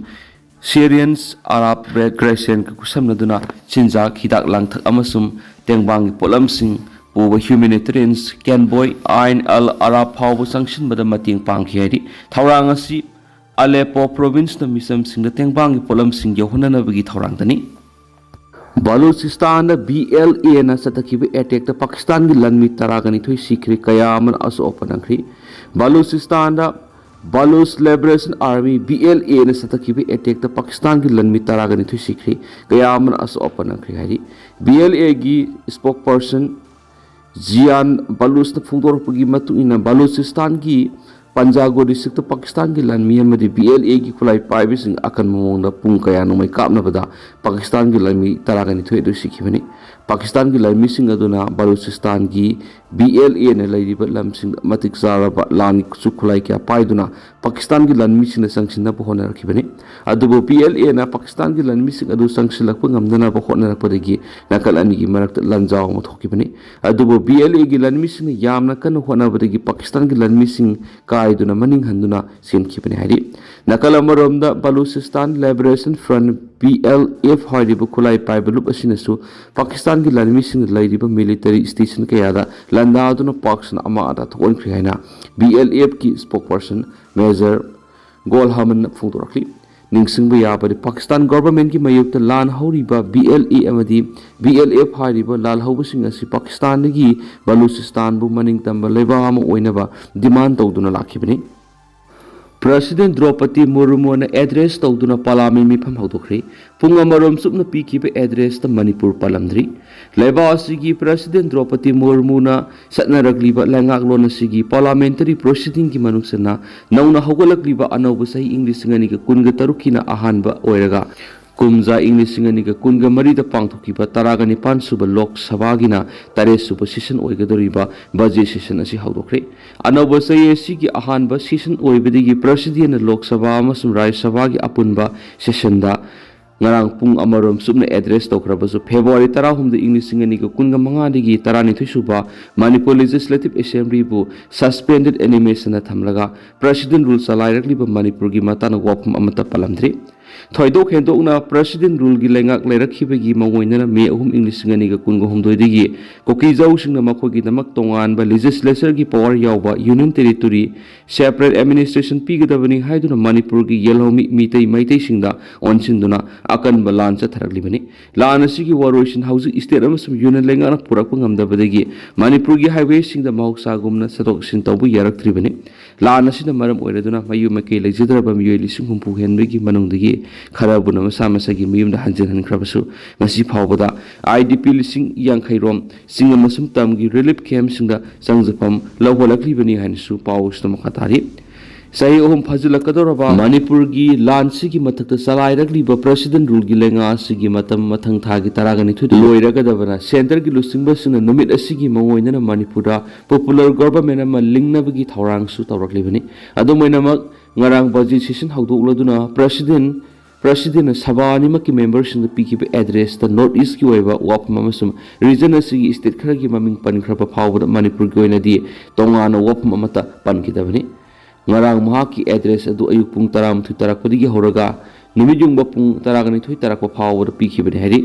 Syrians Arab Red Crescentꯀ ꯈꯨꯠꯁꯝꯅꯗꯨꯅ ꯆꯤꯟꯖꯥꯛ, ꯍꯤꯗꯥꯛ ꯂꯥꯡꯊꯛ ꯑꯃꯁꯨꯡ ꯇꯦꯡꯕꯥꯡꯒꯤ ꯄꯣꯠꯂꯝꯁꯤꯡ ꯄꯨꯕ humanitarians convoy ꯑꯥꯏꯟ ꯑꯜ ꯑꯔꯥꯕ ꯐꯥꯎꯕ ꯆꯪꯁꯤꯟꯕꯗ ꯃꯇꯦꯡ ꯄꯥꯡꯈꯤ ꯍꯥꯏꯔꯤ꯫ ꯊꯧꯔꯥꯡ ꯑꯁꯤ ꯑꯂꯦꯄꯣ ꯄ꯭ꯔꯣꯚꯤꯟꯁꯅ ꯃꯤꯆꯝꯁꯤꯡꯗ ꯇꯦꯡꯕꯥꯡꯒꯤ ꯄꯣꯠꯂꯝꯁꯤꯡ ꯌꯧꯍꯟꯅꯅꯕꯒꯤ ꯊꯧꯔꯥꯡꯗꯅꯤ꯫ ꯕꯂꯨꯆꯤꯁꯇꯥꯟꯗ ꯕꯤ ꯑꯦꯜ ꯑꯦꯅ ꯆꯠꯊꯈꯤꯕ ꯑꯦꯇꯦꯛꯇ ꯄꯥꯀꯤꯁꯇꯥꯟꯒꯤ ꯂꯥꯟꯃꯤ ꯇꯔꯥꯒ ꯅꯤꯊꯣꯏ ꯁꯤꯈ꯭ꯔꯦ, ꯀꯌꯥ ꯑꯃꯅ ꯑꯁꯣꯛ ꯑꯄꯟ ꯅꯪꯈ꯭ꯔꯦ꯫ ꯕꯂꯨꯆꯤꯁꯇꯥꯟꯗ Baloch Liberation Army, B L A, ꯅ ꯆꯠꯊꯈꯤꯕ ꯑꯦꯇꯦꯛꯇ ꯄꯥꯀꯤꯁꯇꯥꯟꯒꯤ ꯂꯥꯟꯃꯤ ꯇꯔꯥꯒ ꯅꯤꯊꯣꯏ ꯁꯤꯈ꯭ꯔꯦ, ꯀꯌꯥ ꯑꯃꯅ ꯑꯁꯣꯛ ꯑꯄꯟ ꯅꯪꯈ꯭ꯔꯦ ꯍꯥꯏꯔꯤ꯫ ꯕꯤ ꯑꯦꯜ ꯑꯦꯒꯤ spokesperson ꯖꯤꯌꯥꯟ ꯕꯂꯨꯆꯅ ꯐꯣꯡꯗꯣꯔꯛꯄꯒꯤ ꯃꯇꯨꯡ ꯏꯟꯅ, ꯕꯂꯨꯆꯤꯁꯇꯥꯟꯒꯤ ꯄꯟꯖꯥꯒꯣ ꯗꯤꯁꯇ꯭ꯔꯤꯛꯇ ꯄꯥꯀꯤꯁꯇꯥꯟꯒꯤ ꯂꯥꯟꯃꯤ ꯑꯃꯗꯤ ꯕꯤ ꯑꯦꯜ ꯑꯦꯒꯤ ꯈꯨꯠꯂꯥꯏ ꯄꯥꯏꯕꯁꯤꯡ ꯑꯀꯟꯕ ꯃꯑꯣꯡꯗ ꯄꯨꯡ ꯀꯌꯥ ꯅꯣꯡꯃꯩ ꯀꯥꯞꯅꯕꯗ ꯄꯥꯀꯤꯁꯇꯥꯟꯒꯤ ꯂꯥꯟꯃꯤ ꯇꯔꯥꯒ ꯅꯤꯊꯣꯏ ꯑꯗꯨ ꯁꯤꯈꯤꯕꯅꯤ꯫ ꯄꯥꯀꯤꯁꯇꯥꯟꯒꯤ ꯂꯥꯟꯃꯤꯁꯤꯡ ꯑꯗꯨꯅ ꯕꯂꯨꯆꯤꯁꯇꯥꯟꯒꯤ ꯕꯤ ꯑꯦꯜ ꯑꯦꯅ ꯂꯩꯔꯤꯕ ꯂꯝꯁꯤꯡꯗ ꯃꯇꯤꯛ ꯆꯥꯔꯕ ꯂꯥꯟꯒꯤ ꯈꯨꯠꯁꯨ ꯈꯨꯠꯂꯥꯏ ꯀꯌꯥ ꯄꯥꯏꯗꯨꯅ ꯄꯥꯀꯤꯁꯇꯥꯟꯒꯤ ꯂꯥꯟꯃꯤꯁꯤꯡꯅ ꯆꯪꯁꯤꯟꯅꯕ ꯍꯣꯠꯅꯔꯛꯈꯤꯕꯅꯤ꯫ ꯑꯗꯨꯕꯨ ꯄꯤ ꯑꯦꯜ ꯑꯦꯅ ꯄꯥꯀꯤꯁꯇꯥꯟꯒꯤ ꯂꯥꯟꯃꯤꯁꯤꯡ ꯑꯗꯨ ꯆꯪꯁꯤꯜꯂꯛꯄ ꯉꯝꯗꯅꯕ ꯍꯣꯠꯅꯔꯛꯄꯗꯒꯤ ꯅꯥꯀꯜ ꯑꯅꯤꯒꯤ ꯃꯔꯛꯇ ꯂꯥꯟꯖꯥꯎ ꯑꯃ ꯊꯣꯛꯈꯤꯕꯅꯤ꯫ ꯑꯗꯨꯕꯨ ꯄꯤ ꯑꯦꯜ ꯑꯦꯒꯤ ꯂꯥꯟꯃꯤꯁꯤꯡꯅ ꯌꯥꯝꯅ ꯀꯟꯅ ꯍꯣꯠꯅꯕꯗꯒꯤ ꯄꯥꯀꯤꯁꯇꯥꯟꯒꯤ ꯂꯥꯟꯃꯤꯁꯤꯡ ꯀꯥꯏꯗꯨꯅ ꯃꯅꯤꯡ ꯍꯟꯗꯨꯅ ꯆꯦꯟꯈꯤꯕꯅꯤ ꯍꯥꯏꯔꯤ꯫ ꯅꯥꯀꯜ ꯑꯃꯔꯣꯝꯗ Balochistan liberation front, B L F ꯍꯥꯏꯔꯤꯕ ꯈꯨꯠꯂꯥꯏ ꯄꯥꯏꯕ ꯂꯨꯞ ꯑꯁꯤꯅꯁꯨ ꯄꯥꯀꯤꯁꯇꯥꯟꯒꯤ ꯂꯥꯟꯃꯤꯁꯤꯡꯅ ꯂꯩꯔꯤꯕ ꯃꯤꯂꯤꯇꯔꯤ ꯁ꯭ꯇꯦꯁꯟ ꯀꯌꯥꯗ ꯂꯥꯟꯗꯥꯗꯨꯅ ꯄꯥꯛ ꯁꯟꯅ ꯑꯃꯥꯡ ꯑꯇꯥ ꯊꯣꯛꯍꯟꯈ꯭ꯔꯦ ꯍꯥꯏꯅ ꯕꯤ ꯑꯦꯜ ꯑꯦꯐꯀꯤ ꯁ꯭ꯄꯣꯛꯄꯔꯁꯟ ꯃꯦꯖꯔ ꯒꯣꯜꯍꯃꯟꯅ ꯐꯣꯡꯗꯣꯔꯛꯂꯤ꯫ ꯅꯤꯡꯁꯤꯡꯕ ꯌꯥꯕꯗꯤ, ꯄꯥꯀꯤꯁꯇꯥꯟ ꯒꯣꯚꯔꯟꯃꯦꯟꯠꯀꯤ ꯃꯥꯌꯣꯛꯇ ꯂꯥꯟ ꯍꯧꯔꯤꯕ ꯕꯤ ꯑꯦꯜ ꯑꯦ ꯑꯃꯗꯤ ꯕꯤ ꯑꯦꯜ ꯑꯦꯐ ꯍꯥꯏꯔꯤꯕ ꯂꯥꯜꯍꯧꯕꯁꯤꯡ ꯑꯁꯤ ꯄꯥꯀꯤꯁꯇꯥꯟꯗꯒꯤ ꯕꯂꯨꯆꯤꯁꯇꯥꯟꯕꯨ ꯃꯅꯤꯡ ꯇꯝꯕ ꯂꯩꯕꯥꯛ ꯑꯃ ꯑꯣꯏꯅꯕ ꯗꯤꯃꯥꯟ ꯇꯧꯗꯨꯅ ꯂꯥꯛꯈꯤꯕꯅꯤ꯫ ꯄ꯭ꯔꯁꯤꯗꯦꯟꯠ ꯗ꯭ꯔꯧꯄꯗꯤ ꯃꯨꯔꯃꯨꯅ ꯑꯦꯗ꯭ꯔꯦꯁ ꯇꯧꯗꯨꯅ ꯄꯥꯔꯂꯤꯌꯥꯃꯦꯟꯠ ꯃꯤꯐꯝ ꯍꯧꯗꯣꯛꯈ꯭ꯔꯦ꯫ ꯄꯨꯡ ꯑꯃꯔꯣꯝ ꯆꯨꯞꯅ ꯄꯤꯈꯤꯕ ꯑꯦꯗ꯭ꯔꯦꯁꯇ ꯃꯅꯤꯄꯨꯔ ꯄꯜꯂꯝꯗ꯭ꯔꯤ꯫ ꯂꯩꯕꯥꯛ ꯑꯁꯤꯒꯤ ꯄ꯭ꯔꯁꯤꯗꯦꯟꯠ ꯗ꯭ꯔꯧꯄꯗꯤ ꯃꯨꯔꯃꯨꯅ ꯆꯠꯅꯔꯛꯂꯤꯕ ꯂꯩꯉꯥꯛꯂꯣꯟ ꯑꯁꯤꯒꯤ ꯄꯥꯔꯂꯤꯌꯥꯃꯦꯟꯇꯔꯤ ꯄ꯭ꯔꯣꯁꯤꯗꯤꯡꯒꯤ ꯃꯅꯨꯡ ꯆꯟꯅ ꯅꯧꯅ ꯍꯧꯒꯠꯂꯛꯂꯤꯕ ꯑꯅꯧꯕ ꯆꯍꯤ ꯏꯪ ꯂꯤꯁꯤꯡ ꯑꯅꯤꯒ ꯀꯨꯟꯒ ꯇꯔꯨꯛꯀꯤꯅ ꯑꯍꯥꯟꯕ ꯑꯣꯏꯔꯒ, ꯀꯨꯝꯖꯥ ꯏꯪ ꯂꯤꯁꯤꯡ ꯑꯅꯤꯒ ꯀꯨꯟꯒ ꯃꯔꯤꯗ ꯄꯥꯡꯊꯣꯛꯈꯤꯕ ꯇꯔꯥꯒ ꯅꯤꯄꯥꯟ ꯁꯨꯕ ꯂꯣꯛ ꯁꯚꯥꯒꯤꯅ ꯇꯔꯦꯠ ꯁꯨꯕ ꯁꯦꯁꯟ ꯑꯣꯏꯒꯗꯧꯔꯤꯕ ꯕꯖꯦꯠ ꯁꯦꯁꯟ ꯑꯁꯤ ꯍꯧꯗꯣꯛꯈ꯭ꯔꯦ꯫ ꯑꯅꯧꯕ ꯆꯍꯤ ꯑꯁꯤꯒꯤ ꯑꯍꯥꯟꯕ ꯁꯦꯁꯟ ꯑꯣꯏꯕꯗꯒꯤ ꯄ꯭ꯔꯁꯤꯗꯦꯟꯠꯅ ꯂꯣꯛ ꯁꯚꯥ ꯑꯃꯁꯨꯡ ꯔꯥꯖ꯭ꯌ ꯁꯚꯥꯒꯤ ꯑꯄꯨꯟꯕ ꯁꯦꯁꯟꯗ ꯉꯔꯥꯡ ꯄꯨꯡ ꯑꯃꯔꯣꯝ ꯆꯨꯞꯅ ꯑꯦꯗ꯭ꯔꯦꯁ ꯇꯧꯈ꯭ꯔꯕꯁꯨ, ꯐꯦꯕ꯭ꯔꯨꯋꯥꯔꯤ ꯇꯔꯥꯍꯨꯝꯗꯣꯏ ꯏꯪ ꯂꯤꯁꯤꯡ ꯑꯅꯤꯒ ꯀꯨꯟꯒ ꯃꯉꯥꯗꯒꯤ ꯇꯔꯥꯅꯤꯊꯣꯏ ꯁꯨꯕ ꯃꯅꯤꯄꯨꯔ ꯂꯦꯖꯤꯁꯂꯦꯇꯤꯚ ꯑꯦꯁꯦꯝꯕ꯭ꯂꯤꯕꯨ ꯁꯁꯄꯦꯟꯗꯦꯗ ꯑꯦꯅꯤꯃꯦꯁꯟꯗ ꯊꯝꯂꯒ ꯄ꯭ꯔꯁꯤꯗꯦꯟꯠ ꯔꯨꯜ ꯆꯂꯥꯏꯔꯛꯂꯤꯕ ꯃꯅꯤꯄꯨꯔꯒꯤ ꯃꯇꯥꯡꯗ ꯋꯥꯐꯝ ꯑꯃꯠꯇ ꯄꯜꯂꯝꯗ꯭ꯔꯤ꯫ ꯊꯣꯏꯗꯣꯛ ꯍꯦꯟꯗꯣꯛꯅ ꯄ꯭ꯔꯁꯤꯗꯦꯟꯠ ꯔꯨꯜꯒꯤ ꯂꯩꯉꯥꯛ ꯂꯩꯔꯛꯈꯤꯕꯒꯤ ꯃꯑꯣꯡ ꯑꯣꯏꯅꯅ ꯃꯦ ꯑꯍꯨꯝ ꯏꯪ ꯂꯤꯁꯤꯡ ꯑꯅꯤꯒ ꯀꯨꯟꯒ ꯍꯨꯝꯗꯣꯏꯗꯒꯤ ꯀꯨꯀꯤꯖꯧꯁꯤꯡꯅ ꯃꯈꯣꯏꯒꯤꯗꯃꯛ ꯇꯣꯉꯥꯟꯕ ꯂꯦꯖꯤꯁꯂꯦꯆꯔꯒꯤ ꯄꯋꯥꯔ ꯌꯥꯎꯕ ꯌꯨꯅꯤꯌꯟ ꯇꯦꯔꯤꯇꯣꯔꯤ, ꯁꯦꯄꯔꯦꯠ ꯑꯦꯗꯃꯤꯅꯤꯁꯇ꯭ꯔꯦꯁꯟ ꯄꯤꯒꯗꯕꯅꯤ ꯍꯥꯏꯗꯨꯅ ꯃꯅꯤꯄꯨꯔꯒꯤ ꯌꯦꯜꯍꯧꯃꯤ ꯃꯤꯇꯩ ꯃꯩꯇꯩꯁꯤꯡꯗ ꯑꯣꯟꯁꯤꯟꯗꯨꯅ ꯑꯀꯟꯕ ꯂꯥꯟ ꯆꯠꯊꯔꯛꯂꯤꯕꯅꯤ꯫ ꯂꯥꯟ ꯑꯁꯤꯒꯤ ꯋꯥꯔꯣꯏꯁꯤꯟ ꯍꯧꯖꯤꯛ ꯁ꯭ꯇꯦꯠ ꯑꯃꯁꯨꯡ ꯌꯨꯅꯤꯌꯟ ꯂꯩꯉꯥꯛꯅ ꯄꯨꯔꯛꯄ ꯉꯝꯗꯕꯗꯒꯤ ꯃꯅꯤꯄꯨꯔꯒꯤ ꯍꯥꯏꯋꯦꯁꯤꯡꯗ ꯃꯍꯧꯁꯥꯒꯨꯝꯅ ꯆꯠꯊꯣꯛ ꯆꯠꯁꯤꯟ ꯇꯧꯕ ꯌꯥꯔꯛꯇ꯭ꯔꯤꯕꯅꯤ꯫ ꯂꯥꯟ ꯑꯁꯤꯅ ꯃꯔꯝ ꯑꯣꯏꯔꯗꯨꯅ ꯃꯌꯨꯝ ꯃꯀꯩ ꯂꯩꯖꯗ꯭ꯔꯕ ꯃꯤꯑꯣꯏ ꯂꯤꯁꯤꯡ ꯍꯨꯝꯐꯨ ꯍꯦꯟꯕꯒꯤ ꯃꯅꯨꯡꯗꯒꯤ ꯈꯔꯕꯨꯅ ꯃꯁꯥ ꯃꯁꯥꯒꯤ ꯃꯌꯨꯝꯗ ꯍꯟꯖꯤꯟꯍꯟꯈ꯭ꯔꯕꯁꯨ, ꯉꯁꯤ ꯐꯥꯎꯕꯗ ꯑꯥꯏ ꯗꯤ ꯄꯤ ꯂꯤꯁꯤꯡ ꯌꯥꯡꯈꯩ ꯔꯣꯝ ꯆꯤꯡ ꯑꯃꯁꯨꯡ ꯇꯝꯒꯤ ꯔꯤꯂꯤꯐ ꯀꯦꯝꯞꯁꯤꯡꯗ ꯆꯪꯖꯐꯝ ꯂꯧꯍꯜꯂꯛꯂꯤꯕꯅꯤ ꯍꯥꯏꯅꯁꯨ ꯄꯥꯎ ꯑꯁꯤꯗ ꯃꯈꯥ ꯇꯥꯔꯤ꯫ ꯆꯍꯤ ꯑꯍꯨꯝ ꯐꯥꯖꯤꯜꯂꯛꯀꯗꯧꯔꯕ ꯃꯅꯤꯄꯨꯔꯒꯤ ꯂꯥꯟꯁꯤꯒꯤ ꯃꯊꯛꯇ ꯆꯂꯥꯏꯔꯛꯂꯤꯕ President Ruleꯒꯤ ꯂꯩꯉꯥꯛ ꯑꯁꯤꯒꯤ ꯃꯇꯝ ꯃꯊꯪ ꯊꯥꯒꯤ ꯇꯔꯥꯒ ꯅꯤꯊꯣꯏꯗ ꯂꯣꯏꯔꯒꯗꯕꯅ Centreꯒꯤ ꯂꯨꯆꯤꯡꯕꯁꯤꯡꯅ ꯅꯨꯃꯤꯠ ꯑꯁꯤꯒꯤ ꯃꯑꯣꯡ ꯑꯣꯏꯅꯅ ꯃꯅꯤꯄꯨꯔꯗ Popular Government ꯑꯃ ꯂꯤꯡꯅꯕꯒꯤ ꯊꯧꯔꯥꯡꯁꯨ ꯇꯧꯔꯛꯂꯤꯕꯅꯤ꯫ ꯑꯗꯨꯝ ꯑꯣꯏꯅꯃꯛ, ꯉꯔꯥꯡ budget session ꯍꯧꯗꯣꯛꯂꯗꯨꯅ President Presidentꯅ ꯁꯚꯥ ꯑꯅꯤꯃꯛꯀꯤ memberꯁꯤꯡꯗ ꯄꯤꯈꯤꯕ addressꯇ North Eastꯀꯤ ꯑꯣꯏꯕ ꯋꯥꯐꯝ ꯑꯃꯁꯨꯡ region ꯑꯁꯤꯒꯤ state ꯈꯔꯒꯤ ꯃꯃꯤꯡ ꯄꯟꯈ꯭ꯔꯕ ꯐꯥꯎꯕꯗ ꯃꯅꯤꯄꯨꯔꯒꯤ ꯑꯣꯏꯅꯗꯤ ꯇꯣꯉꯥꯟꯅ ꯋꯥꯐꯝ ꯑꯃꯠꯇ ꯄꯟꯈꯤꯗꯕꯅꯤ꯫ ꯉꯔꯥꯡ ꯃꯍꯥꯛꯀꯤ address ꯑꯗꯨ ꯑꯌꯨꯛ ꯄꯨꯡ ꯇꯔꯥꯃꯥꯊꯣꯏ ꯇꯥꯔꯛꯄꯗꯒꯤ ꯍꯧꯔꯒ ꯅꯨꯃꯤꯠ ꯌꯨꯡꯕ ꯄꯨꯡ ꯇꯔꯥꯒ ꯅꯤꯊꯣꯏ ꯇꯥꯔꯛꯄ ꯐꯥꯎꯕꯗ ꯄꯤꯈꯤꯕꯅꯤ ꯍꯥꯏꯔꯤ꯫